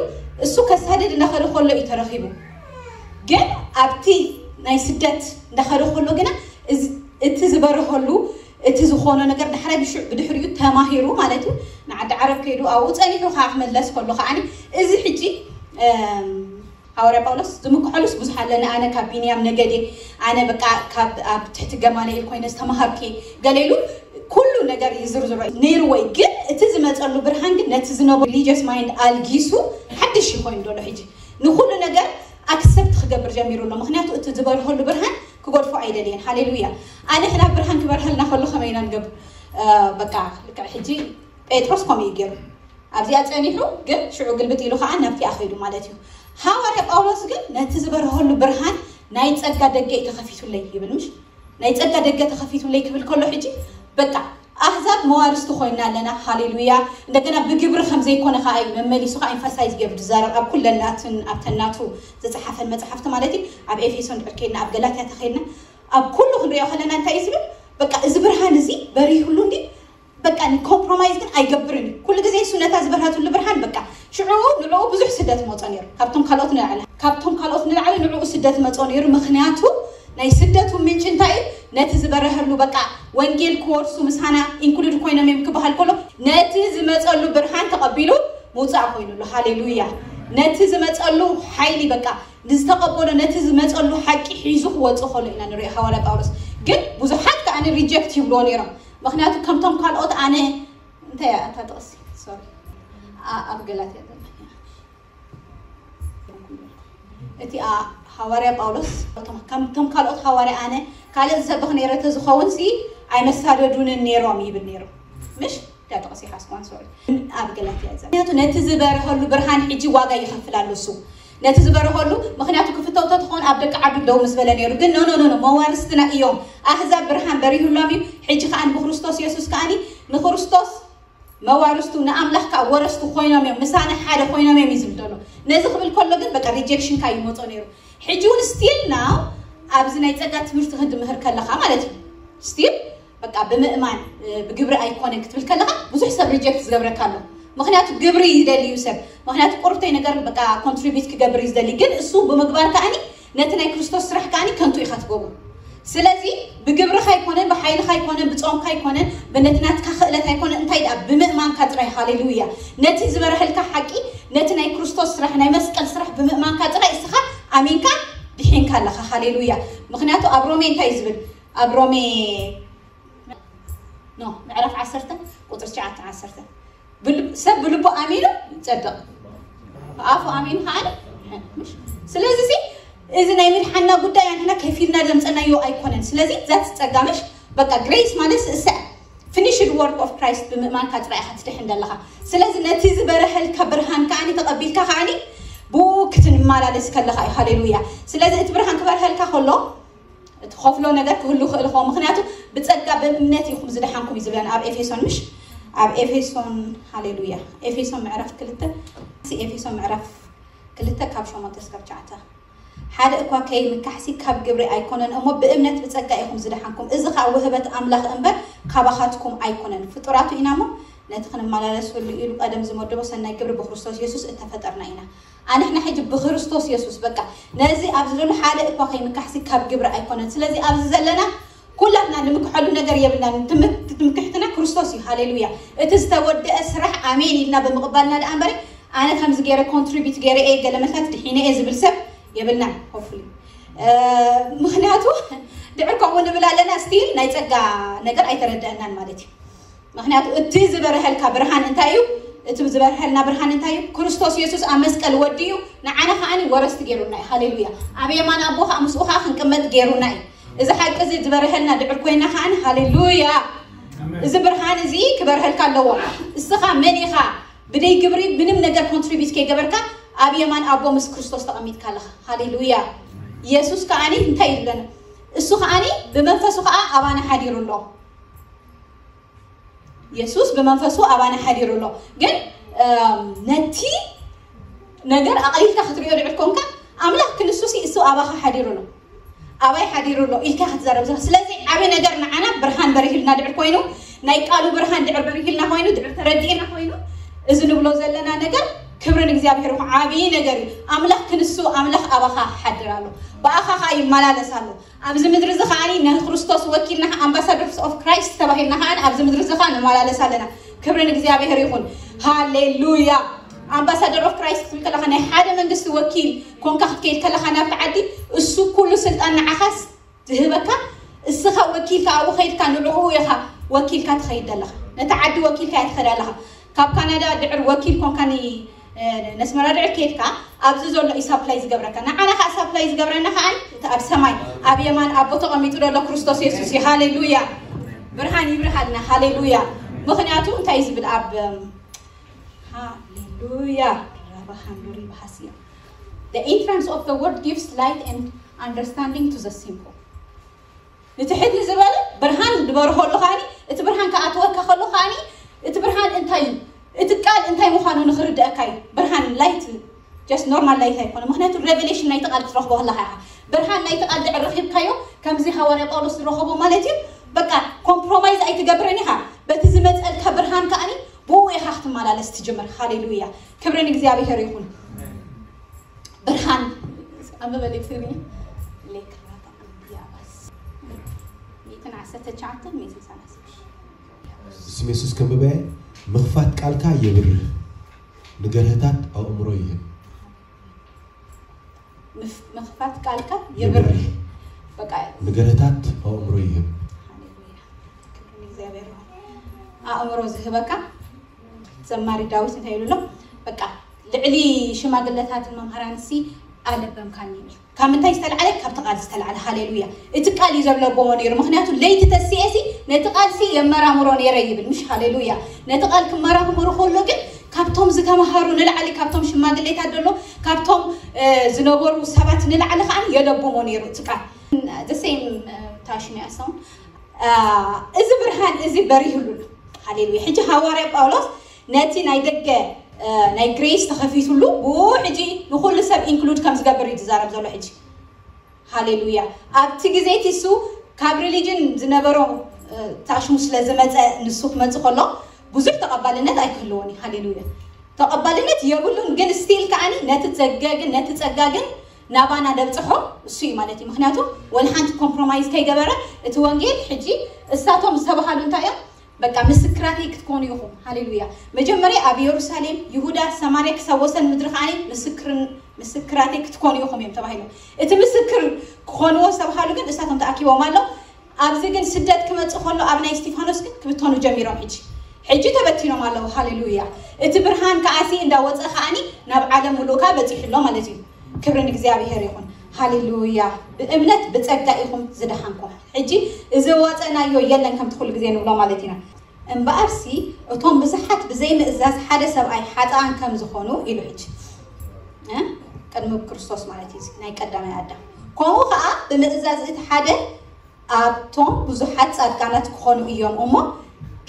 እሱ ከሳደድ እናኸደ ከሎ እዩ ተረኺቡ። ግን ኣብቲ ናይ ስደት እንዳኸደ ከሎ ግና እዚ- እቲ ዝበርሀሉ እቲ ዝኾነ ነገር ዳሕራይ ብሽዑ ብድሕሪኡ ተማሂሩ ማለት እዩ ንዓዲ ዓረብ ከይዱ ኣብኡ ፀኒሑ ከዓ ክመለስ ከሎ ከዓኒ እዚ ሕጂ እም፣ ሃዋርያ ጳውሎስ ዝምክሐሉስ ብዙሕ ኣለኒ። ኣነ ካብ ቢንያም ነገድ እየ፣ ኣነ በቃ ካብ ኣብ ትሕቲ ገማልኤል ኮይነ ዝተምሃርኩ እየ ገለ ኢሉ ኩሉ ነገር ይዝርዝሮ ነይርዎ እዩ። ግን እቲ ዝመፀሉ ብርሃን ግን ነቲ ዝነበሩ ሪሊጅስ ማይንድ ኣልጊሱ ሓድሽ እዩ ኮይኑ ዘሎ። ሕጂ ንኩሉ ነገር ኣክሰፕት ክገብር ጀሚሩ ኣሎ። ምክንያቱ እቲ ዝበርሀሉ ብርሃን ክገድፎ ኣይደልየን። ሃሌሉያ። ኣነ ሕና ብርሃን ክበርሃልና ከሎ ከመይ ኢና ንገብር? እ፣ በቃ ልክዕ ሕጂ ጴጥሮስ ከምኡ እዩ ገይሩ። ኣብዚኣ ጸኒሑ ግን ሽዑ ግልብጥ ኢሉ ከኣ ናብቲኣ ከይዱ ማለት እዩ። ሃዋርያ ጳውሎስ ግን ነቲ ዝበርሀሉ ብርሃን ናይ ጸጋ ደገ እዩ ተኸፊቱለይ ይብል፣ ምሽ? ናይ ጸጋ ደገ ተኸፊቱለይ ክብል ከሎ ሕጂ በቃ ኣህዛብ መዋርስቲ ኮይና ኣለና። ሃሌሉያ። እንደገና ብግብሪ ከም ዘይኮነ ከኣ እዩ መመሊሱ ከኣ ኤምፋሳይዝ ገይሩ ዝዛረብ ኣብ ኩለን ናትን ኣብተን ናቱ ዝጸሓፈን መጽሓፍቲ ማለት እዩ። ኣብ ኤፌሶን ድሕር ከይድና፣ ኣብ ገላትያ ተኸይድና፣ ኣብ ኩሉ ክንሪኦ ከለና እንታይ እዩ ዝብል? በቃ እዚ ብርሃን እዚ በሪሁሉ እንዲ በቃ ኮምፕሮማይዝ ግን ኣይገብርን እዩ። ኩሉ ግዜ እሱ ነታ ዝበርሃትሉ ብርሃን በቃ ሽዑ ንዕኡ ብዙሕ ስደት መጾ ነይሩ። ካብቶም ካልኦት ንላዕሊ፣ ካብቶም ካልኦት ንላዕሊ ንዕኡ ስደት መጾ ነይሩ። ምኽንያቱ ናይ ስደቱ ምንጪ እንታይ እዩ? ነቲ ዝበረሀሉ በቃ ወንጌል ክወርሱ ምሳና ኢንክሉድ ኮይኖም እዮም ክበሃል ከሎ ነቲ ዝመጸሉ ብርሃን ተቐቢሉ ምውጻእ ኮይኑሉ። ሃሌሉያ። ነቲ ዝመጸሉ ሓይሊ በቃ ንዝተቐበሎ ነቲ ዝመጸሉ ሓቂ ሒዙ ክወጽእ ከሎ ኢና ንሪኦ። ሃዋርያ ጳውሎስ ግን ብዙሓት ከኣ ሪጀክት ይብልዎ ነይሮም። ምኽንያቱ ከምቶም ካልኦት ኣነ እንታይ እያ እታ ጥቕሲ? ሶሪ። ኣ-፣ ኣብ ገላትያ ዘላ። እቲ ኣ-፣ ሃዋርያ ጳውሎስ ከም፣ ከም ካልኦት ሃዋርያ ኣነ ካልእ ዝሰብኽ ነይረ ተዝኸውን ሲ ኣይመሳደዱንን ነይሮም ይብል ነይሩ። ምሽ? እታ ጥቕሲ ሓስኳን ሶሪ። ኣብ ገላትያ ዘላ። ምኽንያቱ ነቲ ዝበርሀሉ ብርሃን ሕጂ ዋጋ ይኸፍል ኣሎ እሱ። ነቲ ዝበርሀሉ፣ ምኽንያቱ ክፍተው ተትኾን ኣብ ደቂ ዓዱ ደው ምስ በለ ነይሩ። ግን ኖ፣ ኖ፣ ኖ፣ ኖ፣ መዋርስትና እዮም። ኣህዛብ ብርሃን በሪሁሎም እዩ። ሕጂ ከኣ ብክርስቶስ የሱስ ከኣኒ ንክርስቶስ መዋርስቱ፣ ንኣምላኽ ከኣ ወረስቱ ኮይኖም እዮም። ምሳና ሓደ ኮይኖም እዮም እዩ ዝብል ዘሎ። ነዚ ክብል ከሎ ግን በቃ ሪጀክሽን ከኣ ይመጾ ነይሩ። ሕጂ እውን ስቲል ናው ኣብዚ ናይ ጸጋ ትምህርቲ ክትምህር ከለኻ ማለት እዩ። ስቲል በቃ ብምእማን፣ እ፣ ብግብሪ ኣይኮነን ክትብል ከለኻ ብዙሕ ሰብ ሪጀክት ዝገብረካ ኣሎ። ምኽንያቱ ግብሪ ይደሊ እዩ ሰብ። ምኽንያቱ ቁርብተይ ነገር በቃ ኮንትሪቢዩት ክገብር እዩ ዝደሊ። ግን እሱ ብምግባር ከኣኒ ነቲ ናይ ክርስቶስ ስራሕ ከኣኒ ከንቱ ኢኻ ትገብሮ። ስለዚ ብግብርኻ ኣይኮነን፣ ብሓይልኻ ኣይኮነን፣ ብጾምካ ኣይኮነን፣ ብነቲ ናትካ ክእለት ኣይኮነን፣ እንታይ ደኣ ብምእማንካ ጥራይ። ሃሌሉያ። ነቲ ዝበርሀልካ ሓቂ፣ ነቲ ናይ ክርስቶስ ስራሕ፣ ናይ መስቀል ስራሕ ብምእማንካ ጥራይ እስኻ ኣሚንካ ድሒንካ ኣለኻ። ሃሌሉያ። ምኽንያቱ ኣብ ሮሜ እንታይ እዩ ዝብል? ኣብ ሮሜ ኖ፣ ምዕራፍ ዓሰርተ ቁጽሪ ትሽዓተ ዓሰርተ። ብል-፣ ሰብ ብልቡ ኣሚኑ ይጸድቕ፣ ብኣፉ ኣሚኑ ከኣ ይድሕን። ምሽ? ስለዚ እዚ፣ እዚ ናይ ምድሓንና ጉዳይ ኣንሕና ከፊልና ዘምጸናዮ ኣይኮነን። ስለዚ ዛት ጸጋ ምሽ በቃ ግሬስ ማለት እሰ ፊኒሽድ ወርክ ኦፍ ክራይስት ብምእማንካ ጥራይ ኢኻ ትድሕን ዘለኻ። ስለዚ ነቲ ዝበረሀልካ ብርሃን ከኣኒ ተቐቢልካ ከኣኒ ብኡ ክትመላለስ ከለኻ እዩ። ሃሌሉያ። ስለዚ እቲ ብርሃን ክበርሀልካ ከሎ ትኸፍሎ ነገር ክህሉ ይኽእል ይኸውን። ምኽንያቱ ብጸጋ ብእምነት ኢኹም ዝደሓንኩም እዩ ዝብለና ኣብ ኤፌሶን፣ ምሽ? ኣብ ኤፌሶን፣ ሃሌሉያ፣ ኤፌሶን ምዕራፍ ክልተ፣ ሲ ኤፌሶን ምዕራፍ ክልተ ካብ ሸሞንተ እስካብ ትሽዓተ። ሓደ እኳ ከይምካሕሲ ካብ ግብሪ ኣይኮነን እሞ ብእምነት ብጸጋ ኢኹም ዝደሓንኩም። እዚ ኸኣ ውህበት ኣምላኽ እምበር ካባኻትኩም ኣይኮነን። ፍጡራቱ ኢና እሞ ነቲ ክንመላለሰሉ ኢሉ ቀደም ዝመደቦ ሰናይ ግብሪ ብክርስቶስ የሱስ እተፈጠርና ኢና። ኣንሕና ሕጂ ብክርስቶስ የሱስ በቃ ነዚ ኣብዚ ዘሎ ሓደ እኳ ከይምካሕሲ ካብ ግብሪ ኣይኮነን። ስለዚ ኣብዚ ዘለና ኩላትና ንምክሐሉ ነገር የብልናን። ትም-፣ ትምክሕትና ክርስቶስ እዩ። ሃሌሉያ። እቲ ዝተወደአ ስራሕ ኣሜን ኢልና ብምቕባልና ደኣ እምበሪ ኣነ ከምዚ ገይረ ኮንትሪቢዩት ገይረ እየ ገለ መታት ድሒነ እየ ዝብል ሰብ የብልናን። ሆፕፉሊ፣ እ፣ ምኽንያቱ ድዕር ከምኡ ንብል ኣለና፣ ስቲል ናይ ጸጋ ነገር ኣይተረደአናን ማለት እዩ። ምኽንያቱ እቲ ዝበርሀልካ ብርሃን እንታይ እዩ? እቲ ዝበርሀልና ብርሃን እንታይ እዩ? ክርስቶስ የሱስ ኣብ መስቀል ወዲኡ ንዓና ከኣኒ ወረስቲ ገይሩና እዩ። ሃሌሉያ። ኣብ የማን ኣቦ ከኣ ምስኡ ከኣ ክንቅመጥ ገይሩና እዩ። እዚ ሓቂ እዚ ዝበርሀልና ድዕር ኮይና ከኣኒ፣ ሃሌሉያ። ኣሜን። እዚ ብርሃን እዚ ክበርሀልካ ኣለዎ። እስኻ መን ኢኻ? ብደይ ግብሪ ምንም ነገር ኮንትሪቢዩት ከይገበርካ ኣብ የማን ኣቦ ምስ ክርስቶስ ተቐሚጥካ ኣለኻ። ሃሌሉያ። የሱስ ከኣኒ እንታይ ይብለና? እሱ ከኣኒ ብመንፈሱ ከኣ ኣባና ሓዲሩ ኣሎ። የሱስ ብመንፈሱ ኣባና ሓዲሩ ኣሎ። ግን፣ እም፣ ነቲ ነገር ኣቐሊልካ ክትሪኦ ድዕር ኮንካ፣ ኣምላኽ ክንሱ ሲ እሱ ኣባኻ ሓዲሩ ኣሎ። ኣባይ ሓዲሩ ኣሎ ኢልካ ክትዛረብ ዘለኻ። ስለዚ ዓቢ ነገር ንዓና ብርሃን በሪህልና ድዕር ኮይኑ፣ ናይ ቃሉ ብርሃን ድዕር በሪህልና ኮይኑ፣ ድዕር ተረዲእና ኮይኑ፣ እዚ ንብሎ ዘለና ነገር ክብሪ ንእግዚኣብሔር ይኹን። ዓቢ ነገር እዩ። ኣምላኽ ክንሱ ኣምላኽ ኣባኻ ሓድር ኣሎ። ብኣኻ ኸኣ ይመላለስ ኣሎ። ኣብዚ ምድሪ እዚ ከኣ ንክርስቶስ ወኪልና ኣምባሳደርስ ኦፍ ክራይስት ተባሂልና ከኣ ኣብዚ ምድሪ እዚ ከኣ ንመላለስ ኣለና። ክብሪ ንእግዚኣብሔር ይኹን። ሃሌሉያ። ኣምባሳደር ኦፍ ክራይስት ክትብል ከለኻ ናይ ሓደ መንግስቲ ወኪል ኮንካ ክትከይድ ከለኻ ናብቲ ዓዲ እሱ ኩሉ ስልጣን ንዓኻስ ዝህበካ፣ እስኻ ወኪልካ ኣብኡ ከይድካ ንዕኡ ኢኻ ወኪልካ ትኸይድ ዘለኻ። ነቲ ዓዲ ወኪልካ እያ ትኸዳ ኣለኻ። ካብ ካናዳ ድዕር ወኪል ኮንካ ን-፣ ነስመራ ድዕር ከይድካ ኣብዚ ዘሎ እዩ ሳፕላይ ዝገብረካ፣ ንዓና ከዓ ሳፕላይ ዝገብረና ከዓ እቲ ኣብ ሰማይ ኣብ የማን ኣቦ ተቐሚጡ ዘሎ ክርስቶስ የሱስ እዩ። ሃሌሉያ! ብርሃን ይብርሃልና። ሃሌሉያ! ምኽንያቱ እንታይ ዝብል ኣብ ሃሌሉያ ራባሃንዱሪ በሃስያ the entrance of the word gives light and understanding to the simple ንትሕት ንዝበለ ብርሃን ዝበርኸሉ ከዓኒ እቲ ብርሃን ክኣትወካ ከሎ ከዓኒ እቲ ብርሃን እንታይ እዩ እቲ ቃል እንታይ ምዃኑ ንኽርድአካ እዩ። ብርሃን ላይት just normal light ኣይኮነ፣ ምክንያቱ revelation ናይቲ ቃል ክትረኽቦ ከለካ ኢኻ። ብርሃን ናይቲ ቃል ድዕር ረኺብካዮ ከምዚ ሃዋርያ ጳውሎስ ዝረኸቦ ማለት እዩ። በቃ ኮምፕሮማይዝ ኣይትገብርን ኢኻ። በቲ ዝመፀልካ ብርሃን ከዓኒ ብኡ ኢኻ ክትመላለስ ትጅምር። ሃሌሉያ ክብሪ ንእግዚኣብሔር ይኹን። ብርሃን ኣንብበለይ ትግርኛ ሌክራታ ያባስ ሚእትን ዓሰርተ ትሽዓተ ሚእትን ሰላሳ ስም የሱስ ከንብበ ምኽፋት ቃልካ የብርህ ንገርህታት ኣእምሮ ይህብ ምኽፋት ቃልካ የብርህ በቃ ንገርህታት ኣእምሮ ይህብ ሃሌሉያ ክብሪ ንእግዚኣብሔር ይኹን። ኣእምሮ ዝህበካ ዘማሪ ዳዊት እንታይ ይብሎ በቃ ልዕሊ ሽማግለታትን መምሃራን ሲ ኣለበምካኒ ይብል ካብ ምንታይ ዝተልዓለ ካብቲ ቃል ዝተልዓለ ሃሌሉያ እቲ ቃል እዩ ዘብለቦሞ ነይሩ ምክንያቱ ለይቲ ተሲኤ ሲ ነቲ ቃል ሲ የመራምሮ ነይረ ይብል ምሽ ሃሌሉያ ነቲ ቃል ክመራምሩ ከሎ ግን ካብቶም ዝተምሃሩ ንላዕሊ ካብቶም ሽማግሌታት ዘሎ ካብቶም ዝነበሩ ሰባት ንላዕሊ ከዓ የለቦሞ ነይሩ እቲ ቃል the same ታሽሚያ ሰውን እዚ ብርሃን እዚ በሪህሉ ኣሎ። ሃሌሉያ። ሕጂ ሃዋርያ ጳውሎስ ነቲ ናይ ደገ ናይ ግሬስ ተኸፊትሉ ብኡ ሕጂ ንኹሉ ሰብ ኢንክሉድ ከም ዝገብር እዩ ዝዛረብ ዘሎ ሕጂ። ሃሌሉያ። ኣብቲ ግዜ እቲ እሱ ካብ ሪሊጅን ዝነበሮ ታሽሙ ስለ ዝመፀ ንሱ ክመፅእ ከሎ ብዙሕ ተቐባልነት ኣይክህልዎን እዩ። ሃሌሉያ። ተቐባልነት የብሉን ግን ስቲል ከዓኒ ነቲ ጸገ ግን ነቲ ጸጋ ግን ናባና ደብጽሖ እሱ እዩ ማለት እዩ። ምክንያቱ ወላ ሓንቲ ኮምፕሮማይዝ ከይገበረ እቲ ወንጌል ሕጂ እሳቶም ዝተባሃሉ እንታይ እዮም በቃ ምስክራተይ ክትኮኑ ኢኹም። ሃሌሉያ። መጀመርያ ኣብ የሩሳሌም፣ ይሁዳ፣ ሰማርያ ክሳብ ወሰን ምድሪ ከዓኒ ምስክርን ምስክራተይ ክትኮኑ ኢኹም እዮም ተባሂሎም። እቲ ምስክር ክኾንዎ ዝተባሃሉ ግን እሳቶም ተኣኪቦም ኣሎ። ኣብዚ ግን ስደት ክመጽእ ከሎ ኣብ ናይ እስቲፋኖስ ግን ክብተኑ ጀሚሮም ሕጂ ሕጂ ተበቲኖም ኣለዉ። ሃሌሉያ። እቲ ብርሃን ከዓሲ እንዳወጸ ከዓኒ ናብ ዓለም ሙሉእካ በጺሑ ኣሎ ማለት እዩ። ክብሪ ንእግዚኣብሔር ይኹን። ሃሌሉያ። ብእምነት ብጸጋ ኢኹም ዝደሓንኩም። ሕጂ እዚ ወጸናዮ የለን ከምቲ ኩሉ ግዜ ንብሎ ማለት ኢና። እምበኣርሲ እቶም ብዙሓት ብዘይምእዛዝ ሓደ ሰብኣይ ሓጥኣን ከም ዝኾኑ ኢሉ ሕጂ እ? ቅድሚ ክርስቶስ ማለት እዩ ናይ ቀዳማይ ኣዳም ከምኡ ከዓ ብምእዛዝ እቲ ሓደ ኣብቶም ብዙሓት ጻድቃናት ክኾኑ እዮም እሞ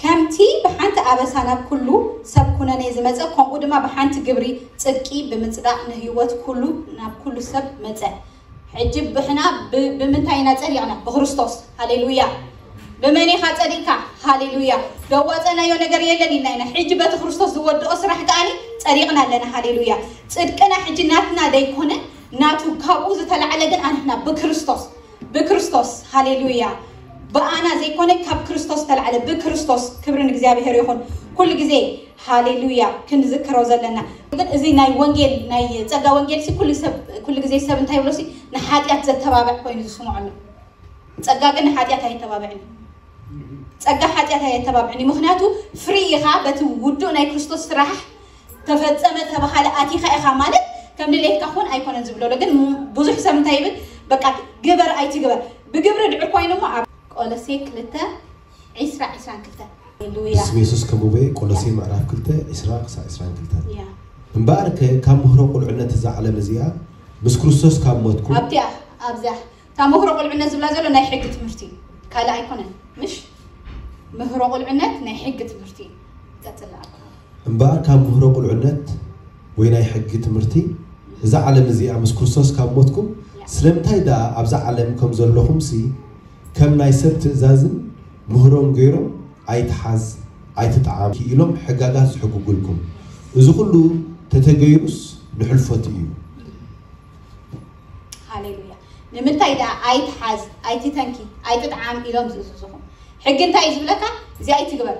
ከምቲ ብሓንቲ ኣበሳ ናብ ኩሉ ሰብ ኩነኔ ዝመጸ ከምኡ ድማ ብሓንቲ ግብሪ ጽድቂ ብምጽዳቕ ንህይወት ኩሉ ናብ ኩሉ ሰብ መጸ ሕጂ ብሕና ብ- ብምንታይ ኢና ጸዲቕና ብክርስቶስ ሃሌሉያ ብመን ኢኻ ጸዲቕካ ሃሌሉያ ደዋጸናዮ ነገር የለን ኢልና ኢና ሕጂ በቲ ክርስቶስ ዝወድኦ ስራሕ ከኣኒ ጸዲቕና ኣለና ሃሌሉያ ጽድቅና ሕጂ ናትና ደይኮነ ናቱ ካብኡ ዝተላዕለ ግን ኣንሕና ብክርስቶስ ብክርስቶስ ሃሌሉያ ብኣና ዘይኮነ ካብ ክርስቶስ ተላዕለ ብክርስቶስ ክብሪ ንእግዚኣብሔር ይኹን ኩሉ ግዜ ሃሌሉያ ክንዝክሮ ዘለና ግን እዚ ናይ ወንጌል ናይ ጸጋ ወንጌል ሲ ኩሉ ሰብ ኩሉ ግዜ ሰብ እንታይ ብሎ ሲ ንሓጢኣት ዘተባብዕ ኮይኑ ዝስምዖ ኣሎ ጸጋ ግን ንሓጢኣት ኣይተባብዕን ጸጋ ሓጢኣት ኣየተባብዕን እዩ ምክንያቱ ፍሪ ኢኻ በቲ ውዱእ ናይ ክርስቶስ ስራሕ ተፈጸመ ተባሃለ ኣቲኻ ኢኻ ማለት ከም ድሌትካ ኩን ኣይኮነን ዝብሎ ግን ብዙሕ ሰብ እንታይ ይብል በቃ ግበር ኣይትግበር ብግብሪ ድዕር ኮይኑ እሞ ኣብ ቆሎሴ ክልተ ዒስራ ዒስራን ክልተን ሃሌሉያ ስም የሱስ ከንብበ ቆሎሴ ምዕራፍ ክልተ ዒስራ ክሳብ ዒስራን ክልተን ያ እምበኣር ከ ካብ ምህሮ ቁልዕነት እዛ ዓለም እዚኣ ምስ ክርስቶስ ካብ ሞትኩም ኣብቲኣ ኣብዚኣ እታ ምህሮ ቁልዕነት ዝብላ ዘሎ ናይ ሕጊ ትምህርቲ ካልእ ኣይኮነን ምሽ ምህሮ ቁልዕነት ናይ ሕጊ ትምህርቲ እዩ ቀፅላ እምበኣር ካብ ምህሮ ቁልዕነት ወይ ናይ ሕጊ ትምህርቲ እዛ ዓለም እዚኣ ምስ ክርስቶስ ካብ ሞትኩም ስለምንታይ ደኣ ኣብዛ ዓለም ከም ዘለኹምሲ ከም ናይ ሰብ ትእዛዝን ምህሮን ገይሮም ኣይትሓዝ ኣይትጥዓም ኢሎም ሕጋጋት ዝሕግጉልኩም እዚ ኩሉ ተተገይሩስ ንሕልፈቱ እዩ ሃሌሉያ ንምንታይ ደኣ ኣይትሓዝ ኣይትተንኪ ኣይትጥዓም ኢሎም ዝእዝዙኹም ሕጊ እንታይ እዩ ዝብለካ እዚኣ ኣይትግበር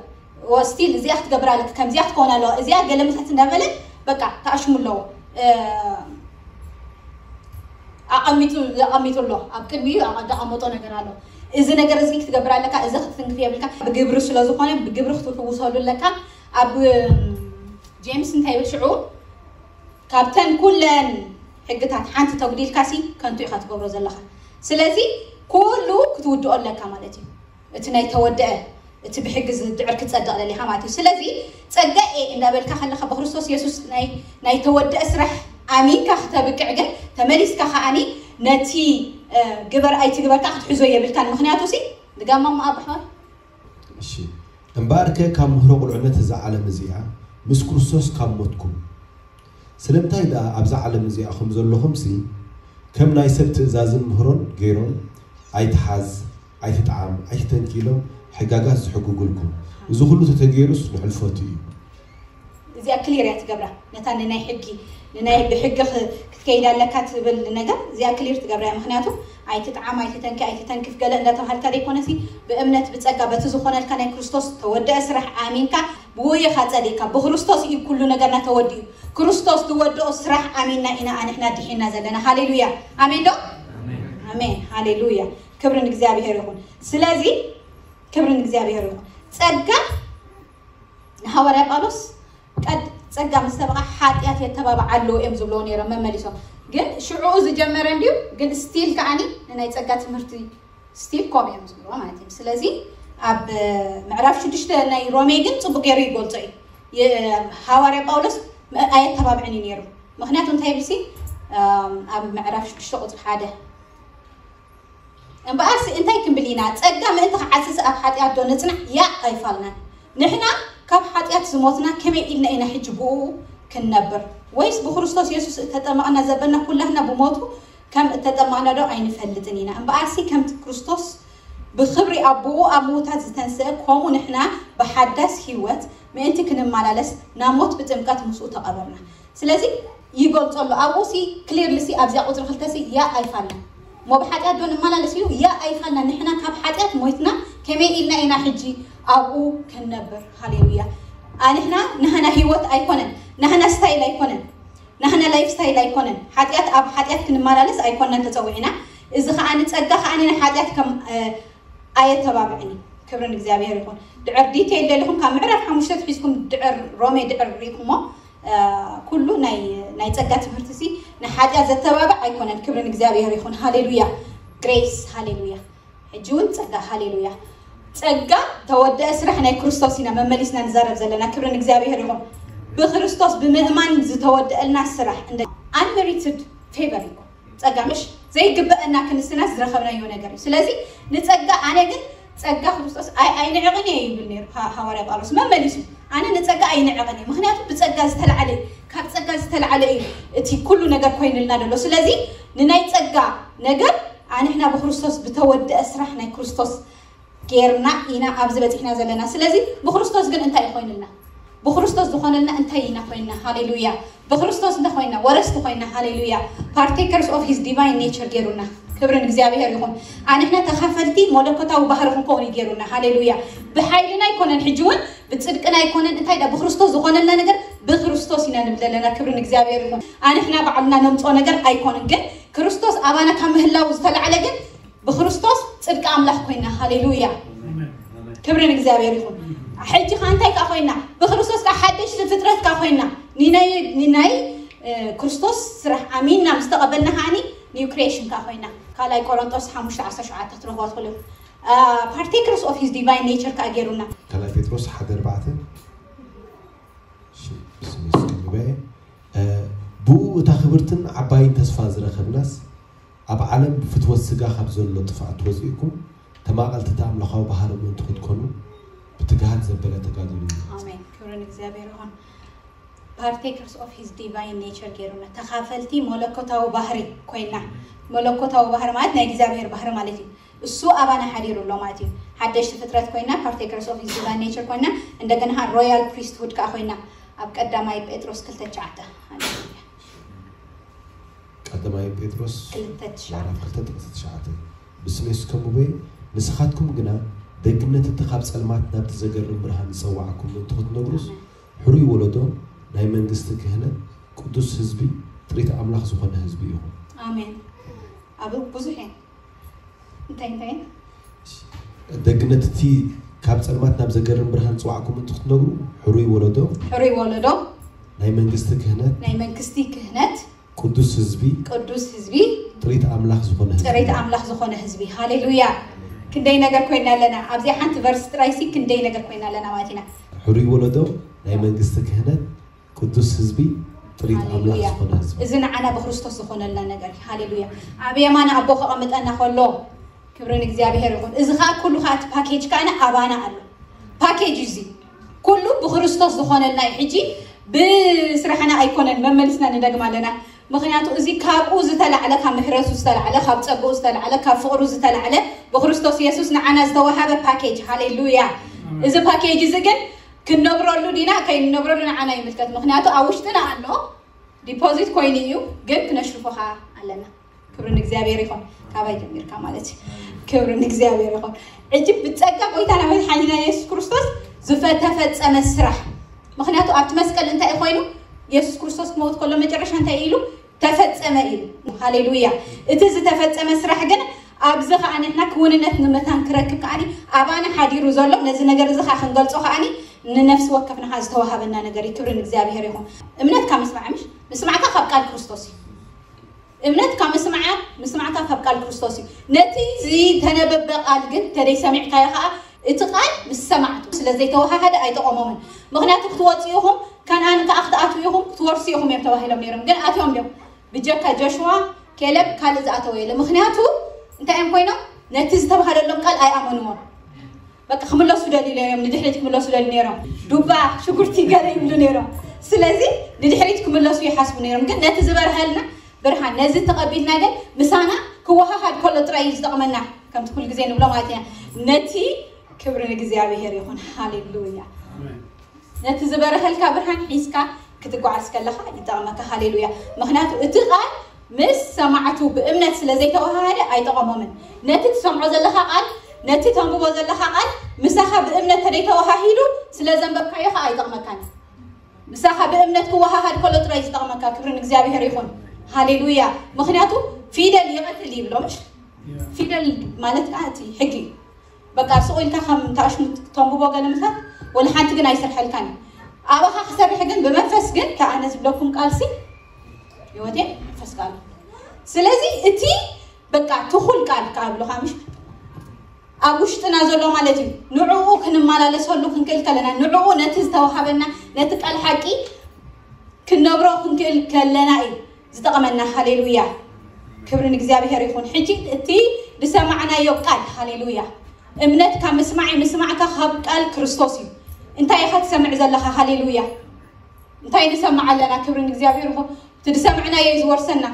ስቲል እዚኣ ክትገብር ኣለካ ከምዚኣ ክትከውን ኣለዋ እዚኣ ገለ ምታት እንዳበለ በቃ ተኣሽሙ ኣለዎ ኣቐሚጡ ኣቐሚጡ ኣሎ ኣብ ቅድሚኡ ኣቐዳቐመጦ ነገር ኣሎ እዚ ነገር እዚ ክትገብር ኣለካ እዚ ክትትንክፍ የብልካ ብግብሪ ስለ ዝኾነ ብግብሪ ክትፍውሰሉ ኣለካ ኣብ ጄምስ እንታይ ይብል ሽዑ ካብተን ኩለን ሕግታት ሓንቲ ተጉዲልካሲ ከንቱ ኢኻ ትገብሮ ዘለኻ። ስለዚ ኩሉ ክትውድኦ ኣለካ ማለት እዩ። እቲ ናይ ተወደአ፣ እቲ ብሕጊ ዝድዕር ክጸድቕ ደሊኻ ማለት እዩ። ስለዚ ጸጋ እየ እንዳበልካ ከለኻ ብክርስቶስ የሱስ ናይ ናይ ተወደአ ስራሕ ኣሚንካ ክተብቅዕ ግን ተመሊስካ ከኣኒ ነቲ ግበር ኣይትግበርካ ክትሕዞ የብልካን። ምክንያቱ ሲ ድጋማ ማኣባሕዋል እሺ እምበኣርከ ካብ ምህሮ ቁልዕነት እዛ ዓለም እዚኣ ምስ ክርስቶስ ካብ ሞትኩም ስለምንታይ ደኣ ኣብዛ ዓለም እዚኣ ከም ዘለኹም ሲ ከም ናይ ሰብ ትእዛዝን ምህሮን ገይሮም ኣይትሓዝ ኣይትጥዓም ኣይትተንኪ ኢሎም ሕጋጋት ዝሕግጉልኩም እዚ ኩሉ ተተገይሩስ ንሕልፈቱ እዩ እዚኣ ክሊር እያ ትገብራ ነታ ንናይ ሕጊ ንናይ ብሕጊ ክትከይድ ኣለካ ትብል ነገር እዚኣ ክሊር ትገብራ እያ ምክንያቱ ኣይትጥዓም ኣይትተንኪ ኣይትተንክፍ ገለ እንዳተባሃልካ ዘይኮነሲ ብእምነት ብፀጋ በቲ ዝኾነልካ ናይ ክርስቶስ ተወደአ ስራሕ ኣሚንካ ብውይኻ ፀዲቅካ ብክርስቶስ እዩ ኩሉ ነገርና ተወዲኡ ክርስቶስ ዝወደኦ ስራሕ ኣሚንና ኢና ኣንሕና ድሒና ዘለና ሃሌሉያ ኣሜን ዶ ኣሜን ሃሌሉያ ክብሪ ንእግዚኣብሔር ይኹን ስለዚ ክብሪ ንእግዚኣብሔር ይኹን ፀጋ ንሃዋርያ ጳውሎስ ቀድ ጸጋ ምስ ተበቓ ሓጢኣት የተባብዓ ኣለዉ እዮም ዝብለዎ ነይሮም መመሊሶም ግን ሽዑኡ ዝጀመረ እንድዩ ግን ስቲል ከዓኒ ንናይ ጸጋ ትምህርቲ ስቲል ከም እዮም ዝብልዎ ማለት እዩ ስለዚ ኣብ ምዕራፍ ሽዱሽተ ናይ ሮሜ ግን ጽቡቅ ገይሩ ይገልጾ እዩ ሃዋርያ ጳውሎስ ኣየተባብዕን እዩ ነይሩ ምክንያቱ እንታይ ይብልሲ ኣብ ምዕራፍ ሽዱሽተ ቁፅሪ ሓደ እምበኣርሲ እንታይ ክንብል ኢና? ጸጋ ምእንቲ ክዓዝዝ ኣብ ሓጢኣት ዶ ንጽናዕ? ያእ ኣይፋልናን። ንሕና ካብ ሓጢኣት ዝሞትና ከመይ ኢልና ኢና ሕጂ ብእኡ ክንነብር? ወይስ ብክርስቶስ የሱስ እተጠመቕና ዘበልና ኩላህና ብሞቱ ከም እተጠመቕና ዶ ኣይንፈልጥን ኢና? እምበኣርሲ ከምቲ ክርስቶስ ብኽብሪ ኣቦኡ ኣብ ምዉታት ዝተንስአ፣ ከምኡ ንሕና ብሓዳስ ህይወት ምእንቲ ክንመላለስ ናብ ሞት ብጥምቀት ምስኡ ተቐበርና። ስለዚ ይገልጾ ኣሎ ኣብኡ ሲ ክሊርሊ ሲ ኣብዚኣ ቁፅሪ ክልተ ሲ ያ ኣይፋልና ሞ ብሓጢኣት ዶ ንመላለስ ኢሉ ያ ኣይፋልና ንሕና ካብ ሓጢኣት ሞይትና ከመይ ኢልና ኢና ሕጂ ኣብኡ ክንነብር ሃሌሉያ ኣንሕና ናህና ህይወት ኣይኮነን ናህና ስታይል ኣይኮነን ናህና ላይፍ ስታይል ኣይኮነን ሓጢኣት ኣብ ሓጢኣት ክንመላለስ ኣይኮናን ተፀዊዕና እዚ ከዓ ንፀጋ ከዓ ንሓጢኣት ከም ኣየተባብዕን እዩ ክብሪ ንእግዚኣብሔር ይኹን ድዕር ዲቴይል ደሊኹም ካብ ምዕራፍ ሓሙሽተ ትሒዝኩም ድዕር ሮሜ ድዕር ሪኢኩሞ ኩሉ ናይ ጸጋ ትምህርቲ ሲ ንሓጢኣት ዘተባብዕ ኣይኮነን ክብሪ ንእግዚኣብሔር ይኹን ሃሌሉያ ግሬስ ሃሌሉያ ሕጂ እውን ጸጋ ሃሌሉያ ጸጋ ተወደአ ስራሕ ናይ ክርስቶስ ኢና መመሊስና ንዛረብ ዘለና ክብሪ ንእግዚኣብሔር ይኹን ብክርስቶስ ብምእማን ዝተወደአልና ስራሕ እንደ unmerited favor እዩ ጸጋ ምሽ ዘይግበአና ክንስናስ ዝረኸብናዮ ነገር እዩ ስለዚ ንጸጋ ኣነ ግን ጸጋ ክርስቶስ ኣይንዕቕን እየ ይብል ነይሩ ሃዋርያ ጳውሎስ መመሊሱ ኣነ ንጸጋ ኣይንዕቕን እየ ምክንያቱ ብጸጋ ዝተላዓለ እዩ ካብ ጸጋ ዝተላዓለ እዩ እቲ ኩሉ ነገር ኮይንልና ዘሎ ስለዚ ንናይ ጸጋ ነገር ኣንሕና ብክርስቶስ ብተወደአ ስራሕ ናይ ክርስቶስ ጌርና ኢና ኣብዚ በፂሕና ዘለና ስለዚ ብክርስቶስ ግን እንታይ ኮይንልና ብክርስቶስ ዝኾነልና እንታይ ኢና ኮይንና ሃሌሉያ ብክርስቶስ እንታይ ኮይንና ወረስቲ ኮይንና ሃሌሉያ partakers of his divine nature ጌሩና ክብሪ ንእግዚኣብሔር ይኹን ኣንሕና ተኻፈልቲ መለኮታዊ ባህሪ ክንከውን እዩ ጌሩና ሃሌሉያ ብሓይልና ኣይኮነን ሕጂ እውን ብፅድቅና ኣይኮነን እንታይ ዳ ብክርስቶስ ዝኾነልና ነገር ብክርስቶስ ኢና ንብል ዘለና ክብሪ ንእግዚኣብሔር ይኹን ኣንሕና ባዕልና ነምፅኦ ነገር ኣይኮነን ግን ክርስቶስ ኣባና ካብ ምህላው ዝተላዕለ ግን ብክርስቶስ ፅድቂ ኣምላኽ ኮይና ሃሌሉያ ክብሪ ንእግዚኣብሔር ይኹን ሕጂ ከዓ እንታይ ከዓ ኮይና ብክርስቶስ ከዓ ሓደሽቲ ፍጥረት ከዓ ኮይና ንናይ ክርስቶስ ስራሕ ኣሚንና ምስ ተቐበልና ከዓኒ ኒው ክሬሽን ከዓ ኮይና ካልኣይ ቆሮንጦስ ሓሙሽተ ዓሰርተ ሸውዓተ ክትረኽቦ ትኽእሉ partakers of his divine nature ከዓ ገይሩና ካልኣይ ጴጥሮስ ሓደ ኣርባዕተ ብኡ እታ ክብርትን ዓባይን ተስፋ ዝረኸብናስ ኣብ ዓለም ብፍትወት ስጋ ካብ ዘሎ ጥፍኣት ወፂእኩም ተማቐልቲ እቲ ኣምላኻዊ ባህሪ ምእንቲ ክትኮኑ ብትግሃት ዘበለ ተጋደሉ ይብል። ኣሜን። ክብሪ ንእግዚኣብሔር ይኹን። Partakers of his divine nature ገይሩና ተኻፈልቲ መለኮታዊ ባህሪ ኮይና። መለኮታዊ ባህሪ ማለት ናይ እግዚኣብሔር ባህሪ ማለት እዩ። እሱ ኣባና ሓዲሩ ኣሎ ማለት እዩ። ሓደሽቲ ፍጥረት ኮይና፣ partakers of his divine nature ኮይና፣ እንደገና ከዓ royal priesthood ከዓ ኮይና ኣብ ቀዳማይ ጴጥሮስ ክልተ ትሽዓተ። ሃሌሉያ። ቀዳማይ ጴጥሮስ ክልተ ትሽዓተ። ምዕራፍ ክልተ ጥቕሲ ትሽዓተ። ብስሜስ ከሙበይ ንስኻትኩም ግና ደግነት እቲ ካብ ጸልማት ናብቲ ዘገርም ብርሃን ዝጸዋዕኩም ምእንቲ ክትነግሩስ ሕሩይ ወለዶ ናይ መንግስቲ ክህነት ቅዱስ ህዝቢ ጥሪት ኣምላኽ ዝኾነ ህዝቢ ኢኹም። ኣሜን። ኣብ ብዙሕ እየ እንታይ እንታይ ደግነት እቲ ካብ ጸልማት ናብ ዘገርም ብርሃን ዝጸዋዕኩም ምእንቲ ክትነግሩ ሕሩይ ወለዶ ሕሩይ ወለዶ ናይ መንግስቲ ክህነት ናይ መንግስቲ ክህነት ቅዱስ ህዝቢ ቅዱስ ህዝቢ ጥሪት ኣምላኽ ዝኾነ ህዝቢ ጥሪት ኣምላኽ ዝኾነ ህዝቢ። ሃሌሉያ! ክንደይ ነገር ኮይና ኣለና። ኣብዚኣ ሓንቲ ቨርስ ጥራይሲ ክንደይ ነገር ኮይና ኣለና ማለት ኢና። ሕሩይ ወለዶ ናይ መንግስቲ ክህነት ቅዱስ ህዝቢ ጥሪት ኣምላኽ ሃሌሉያ! ዝኾነ ህዝቢ እዚ ንዓና ብክርስቶስ ዝኾነልና ነገር እዩ። ሃሌሉያ! ኣብ የማን ኣቦ ከቐምጠና ከሎ ክብሪ ንእግዚኣብሔር ይኹን። እዚ ከዓ ኩሉ ከዓ እቲ ፓኬጅ ከዓ ኣባና ኣሎ። ፓኬጅ እዚ ኩሉ ብክርስቶስ ዝኾነልና እዩ። ሕጂ ብስራሕና ኣይኮነን፣ መመሊስና ንደግም ኣለና። ምክንያቱ እዚ ካብኡ ዝተላዕለ፣ ካብ ምሕረቱ ዝተላዕለ፣ ካብ ጸግኡ ዝተላዕለ፣ ካብ ፍቕሩ ዝተላዕለ ብክርስቶስ የሱስ ንዓና ዝተዋሃበ ፓኬጅ። ሃሌሉያ! እዚ ፓኬጅ እዚ ግን ክንነብረሉ ዲና ከይንነብረሉ ንዓና ይምልከት። ምክንያቱ ኣብ ውሽጥና ኣሎ፣ ዲፖዚት ኮይኑ እዩ፣ ግን ክነሽርፎ ከዓ ኣለና። ክብሪ ንእግዚኣብሔር ይኹን። ካባይ ጀሚርካ ማለት እዩ። ክብሪ ንእግዚኣብሔር ይኹን። ሕጂ ብጸጋ ጎይታና መድሓኒና የሱስ ክርስቶስ ዝተፈጸመ ስራሕ። ምክንያቱ ኣብቲ መስቀል እንታይ ኮይኑ የሱስ ክርስቶስ ክመውት ከሎ መጨረሻ እንታይ ኢሉ? ተፈጸመ ኢሉ። ሃሌሉያ! እቲ ዝተፈጸመ ስራሕ ግን ኣብዚ ከዓ ንሕና ክውንነት ንምታን ክረክብ ከዓ ኣባና ሓዲሩ ዘሎ ነዚ ነገር እዚ ከዓ ክንገልጾ ከዓ ንነፍሲ ወከፍና ከዓ ዝተዋሃበና ነገር እዩ። ክብሪ ንእግዚኣብሔር ይኹን። እምነት ካብ ምስማዕ ምሽ ምስማዕካ ካብ ቃል ክርስቶስ እዩ። እምነት ካብ ምስማዓ ምስማዕካ ካብ ቃል ክርስቶስ እዩ። ነቲ ዝተነበበ ቃል ግን ተደይ ሰሚዕካዮ ከዓ እቲ ቃል ምስ ሰማዕቱ ስለ ዘይተዋሃሃደ ኣይጠቐሞምን። ምክንያቱ ክትወፅኡ ኢኹም፣ ከነኣን ከዓ ክትኣትዉ ኢኹም፣ ክትወርሱ ኢኹም እዮም ተባሂሎም ነይሮም። ግን ኣትዮም ዲዮም? ብጀካ ጆሽዋ፣ ኬለብ ካልእ ዝኣተወ የለ። ምክንያቱ እንታይ እዮም ኮይኖም? ነቲ ዝተባሃለሎም ቃል ኣይኣመንዎን። በቃ ክምለሱ ደልዩ ነይሮም፣ ንድሕሪት ክምለሱ ደልዩ ነይሮም። ዱባ ሽጉርቲ ገለ ይብሉ ነይሮም። ስለዚ ንድሕሪት ክምለሱ ይሓስቡ ነይሮም። ግን ነቲ ዝበርሃልና ብርሃን ነዚ ተቐቢልና ግን ምሳና ክወሃሃድ ከሎ ጥራይ እዩ ዝጠቕመና። ከምቲ ኩሉ ግዜ ንብሎ ማለት ኢና። ነቲ ክብሪ ንእግዚኣብሔር ይኹን። ሃሌሉያ። ነቲ ዝበረኸልካ ብርሃን ሒዝካ ክትጓዓዝ ከለኻ ይጠቕመካ። ሃሌሉያ። ምክንያቱ እቲ ቃል ምስ ሰማዕቱ ብእምነት ስለ ዘይተዋሃሃደ ኣይጠቐሞምን። ነቲ ትሰምዖ ዘለኻ ቃል፣ ነቲ ተንብቦ ዘለኻ ቃል ምሳኻ ብእምነት ተደይተዋሃሂዱ ስለ ዘንበብካዮ ኸዓ ኣይጠቕመካን። ምሳኻ ብእምነት ክወሃሃድ ከሎ ጥራይ ዝጠቕመካ። ክብሪ ንእግዚኣብሔር ይኹን። ሃሌሉያ። ምክንያቱ ፊደል ይቐትል ይብሎ ምሽ? ፊደል ማለት ከዓ እቲ ሕጊ እዩ። በቃ ስቕ ኢልካ ከም ታሽሙ ተንብቦ ገለ ምሳት ወላ ሓንቲ ግን ኣይሰርሐልካን እዩ። ኣባኻ ክሰርሕ ግን ብመንፈስ ግን ከኣነ ዝብለኩም ቃልሲ ህይወቴ መንፈስ ቃል። ስለዚ እቲ በቃ ትኹል ቃል ከኣብሉኻ ምሽ ኣብ ውሽጥና ዘሎ ማለት እዩ። ንዕኡ ክንመላለሰሉ ክንክእል ከለና፣ ንዕኡ ነቲ ዝተዋሃበና ነቲ ቃል ሓቂ ክንነብሮ ክንክእል ከለና እዩ ዝጠቕመና። ሃሌሉያ። ክብሪ ንእግዚኣብሔር ይኹን። ሕጂ እቲ ዝሰማዕናዮ ቃል፣ ሃሌሉያ። እምነት ካብ ምስማዕ እዩ፣ ምስማዕካ ካብ ቃል ክርስቶስ እዩ። እንታይ ኢኻ ትሰምዕ ዘለኻ? ሃሌሉያ። እንታይ ንሰምዕ ኣለና? ክብሪ ንእግዚኣብሔር ይኹን። እቲ ዝሰምዕናዮ እዩ ዝወርሰና።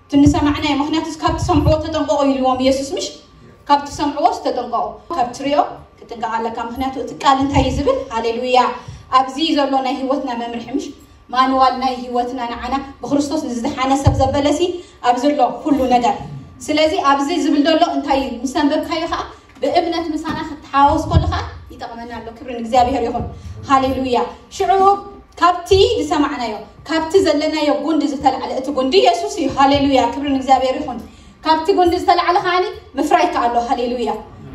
እቲ ንሰማዕናዮ፣ ምክንያቱ ካብ ትሰምዕዎ ተጠንቀቑ ኢልዎም የሱስ ምሽ? ካብ ትሰምዕዎ ተጠንቀቑ፣ ካብ ትሪኦ ክትጥንቀቕ ኣለካ። ምክንያቱ እቲ ቃል እንታይ እዩ ዝብል? ሃሌሉያ። ኣብዚ ዘሎ ናይ ህይወትና መምርሒ ምሽ? ማንዋል ናይ ህይወትና ንዓና ብክርስቶስ ንዝደሓነ ሰብ ዘበለሲ ኣብዚ ኣሎ ኩሉ ነገር። ስለዚ ኣብዚ ዝብል ዘሎ እንታይ እዩ? ምስ ኣንበብካዮ ከዓ ብእምነት ምሳና ክትሓዋወስ ከሎ ከዓ ይጠቕመና ኣሎ። ክብሪ ንእግዚኣብሔር ይኹን። ሃሌሉያ። ሽዑ ካብቲ ዝሰማዕናዮ ካብቲ ዘለናዮ ጉንዲ ዝተላዕለ፣ እቲ ጉንዲ የሱስ እዩ። ሃሌሉያ። ክብሪ ንእግዚኣብሔር ይኹን። ካብቲ ጉንዲ ዝተላዕለ ከዓኒ ምፍራይ ከኣሎ። ሃሌሉያ።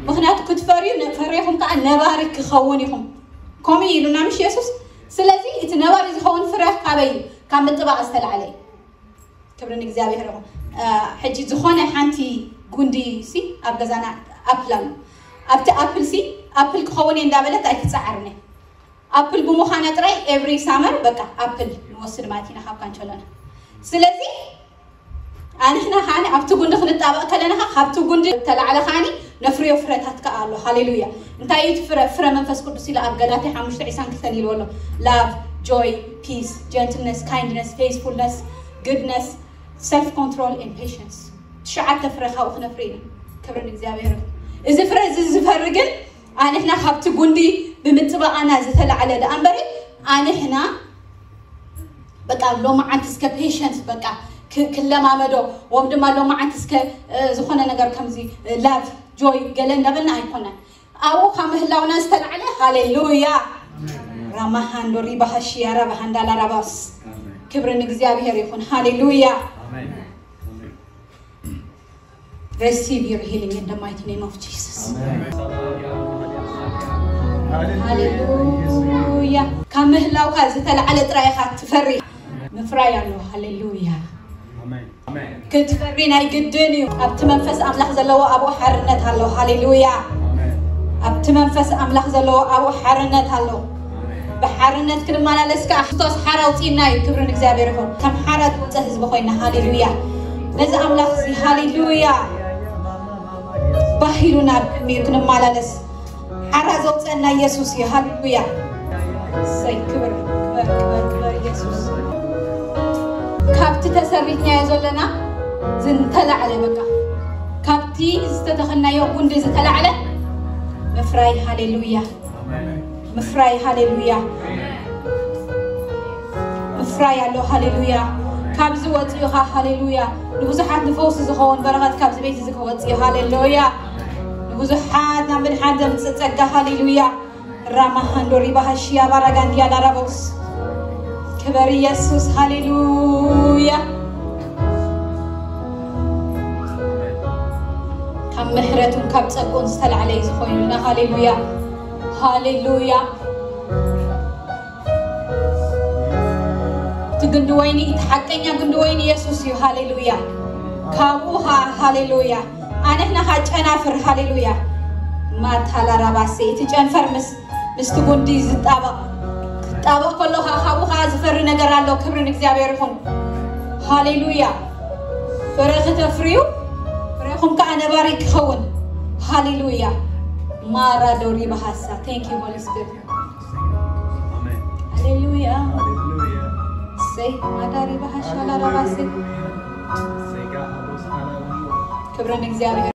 ምክንያቱ ክትፈርዩ ን- ፈሪኹም ከዓ ነባሪ ክኸውን ኢኹም። ከምኡ ኢሉና ምሽ የሱስ? ስለዚ እቲ ነባሪ ዝኸውን ፍረ ካበይ እዩ? ካብ ምጥባቕ ዝተላዕለ እዩ። ክብሪ ንእግዚኣብሔር ይኹን። ሕጂ ዝኾነ ሓንቲ ጉንዲ ሲ ኣብ ገዛና ኣፕል ኣሎ። ኣብቲ ኣፕል ሲ ኣፕል ክኸውን እየ እንዳበለት ኣይትፀዓርን እየ። ኣፕል ብምዃና ጥራይ ኤቭሪ ሳመር በቃ ኣፕል ንወስድ ማለት ኢና ካብ ካንቸሎና። ስለዚ ኣንሕና ከዓኒ ኣብቲ ጉንዲ ክንጣበቕ ከለና ከ ካብቲ ጉንዲ ተላዕለ ከዓኒ ነፍርዮ ፍረታት ከኣ ኣሎ። ሃሌሉያ። እንታይ እዩ እቲ ፍረ? ፍረ መንፈስ ቅዱስ ኢለ ኣብ ገላትያ ሓሙሽተ ዒስራን ክልተን ኢልዎ ኣሎ። Love, joy, peace, gentleness, kindness, faithfulness, goodness, self control and patience። ትሽዓተ ፍረ ካብኡ ክነፍሪ ኢና። ክብሪ ንእግዚኣብሔር። እዚ ፍረ እዚ ዝፈሪ ግን ኣንሕና ካብቲ ጉንዲ ብምጥባቓና ዝተላዕለ ደኣ እምበሪ ኣንሕና በቃ ሎማዓንቲ እስከ ፔሸንስ በቃ ክ- ክለማመዶ ወም ድማ ሎማዓንቲ እስከ እ፣ ዝኾነ ነገር ከምዚ ላቭ ጆይ ገለ እንዳበልና ኣይኮነን። ኣብኡ ካብ ምህላውና ዝተላዕለ ሃሌሉያ። ራማሃንዶ ሪባሃሽያ ራባሃንዳላ ራባስ ክብሪ ንእግዚኣብሔር ይኹን። ሃሌሉያ። Receive your healing in the mighty name of Jesus. ሃሌሉያ። ካብ ምህላውካ ዝተላዕለ ጥራይ ኢኻ ትፈሪ። ምፍራይ ኣሎ። ሃሌሉያ። ክትፈሪ ናይ ግድን እዩ። ኣብቲ መንፈስ ኣምላኽ ዘለዎ ኣብኡ ሓርነት ኣሎ። ሃሌሉያ። ኣብቲ መንፈስ ኣምላኽ ዘለዎ ኣብኡ ሓርነት ኣሎ። ብሓርነት ክንመላለስ ከዓ ክርስቶስ ሓራ ኣውፂእና እዩ። ክብሪ ንእግዚኣብሔር ይኹን። ከም ሓራ ዝወፀ ህዝቢ ኮይና። ሃሌሉያ። ነዚ ኣምላኽ እዚ ሃሌሉያ ባሂሉ ናብ ቅድሚኡ ክንመላለስ ሓራ ዘውፀና ኢየሱስ እዩ። ሃሌሉያ። ሰይ ክብር ክብር ክብር ክብር ኢየሱስ። ካብቲ ተሰሪትናዮ ዘለና ዝተላዕለ በቃ ካብቲ ዝተተኸልናዮ ጉንዲ ዝተላዕለ ምፍራይ። ሃሌሉያ። ምፍራይ። ሃሌሉያ። ምፍራይ ኣሎ። ሃሌሉያ። ካብዚ ወፂኡኻ። ሃሌሉያ። ንብዙሓት ንፈውሲ ዝኸውን በረኸት ካብዚ ቤት እዚ ክወፅእ እዩ። ሃሌሉያ። ንብዙሓት ናብ ምድሓን ዘምፅእ ፀጋ። ሃሌሉያ። ራማ ሃንዶሪ ባሃሽያ ባራጋንዲያ ላራቦስ። ክበር ኢየሱስ። ሃሌሉያ። ካብ ምሕረቱን ካብ ጸጉን ዝተላዕለ እዩ ዝኾይኑልና። ሃሌሉያ። ሃሌሉያ። እቲ ግንዲ ወይኒ፣ እቲ ሓቀኛ ግንዲ ወይኒ ኢየሱስ እዩ። ሃሌሉያ። ካብኡ ኸዓ፣ ሃሌሉያ፣ ኣንሕና ኸዓ ጨናፍር። ሃሌሉያ። ማታላራባሴ፣ እቲ ጨንፈር ምስ ምስቲ ጉንዲ ዝጣበቕ ክጣበቕ ከሎ ኸዓ ካብኡ ኸዓ ዝፈሪ ነገር ኣሎ። ክብሪ ንእግዚኣብሔር ይኹን። ሃሌሉያ። ፍረ ክተፍርዩ፣ ፍሬኹም ከዓ ነባሪ ክኸውን። ሃሌሉያ። ማራ ዶሪ ባሃሳ። Thank you Holy Spirit። ሃሌሉያ። ሰይ ማዳሪ ባሃሻ ላራባሲ። ክብሪ ንእግዚኣብሔር።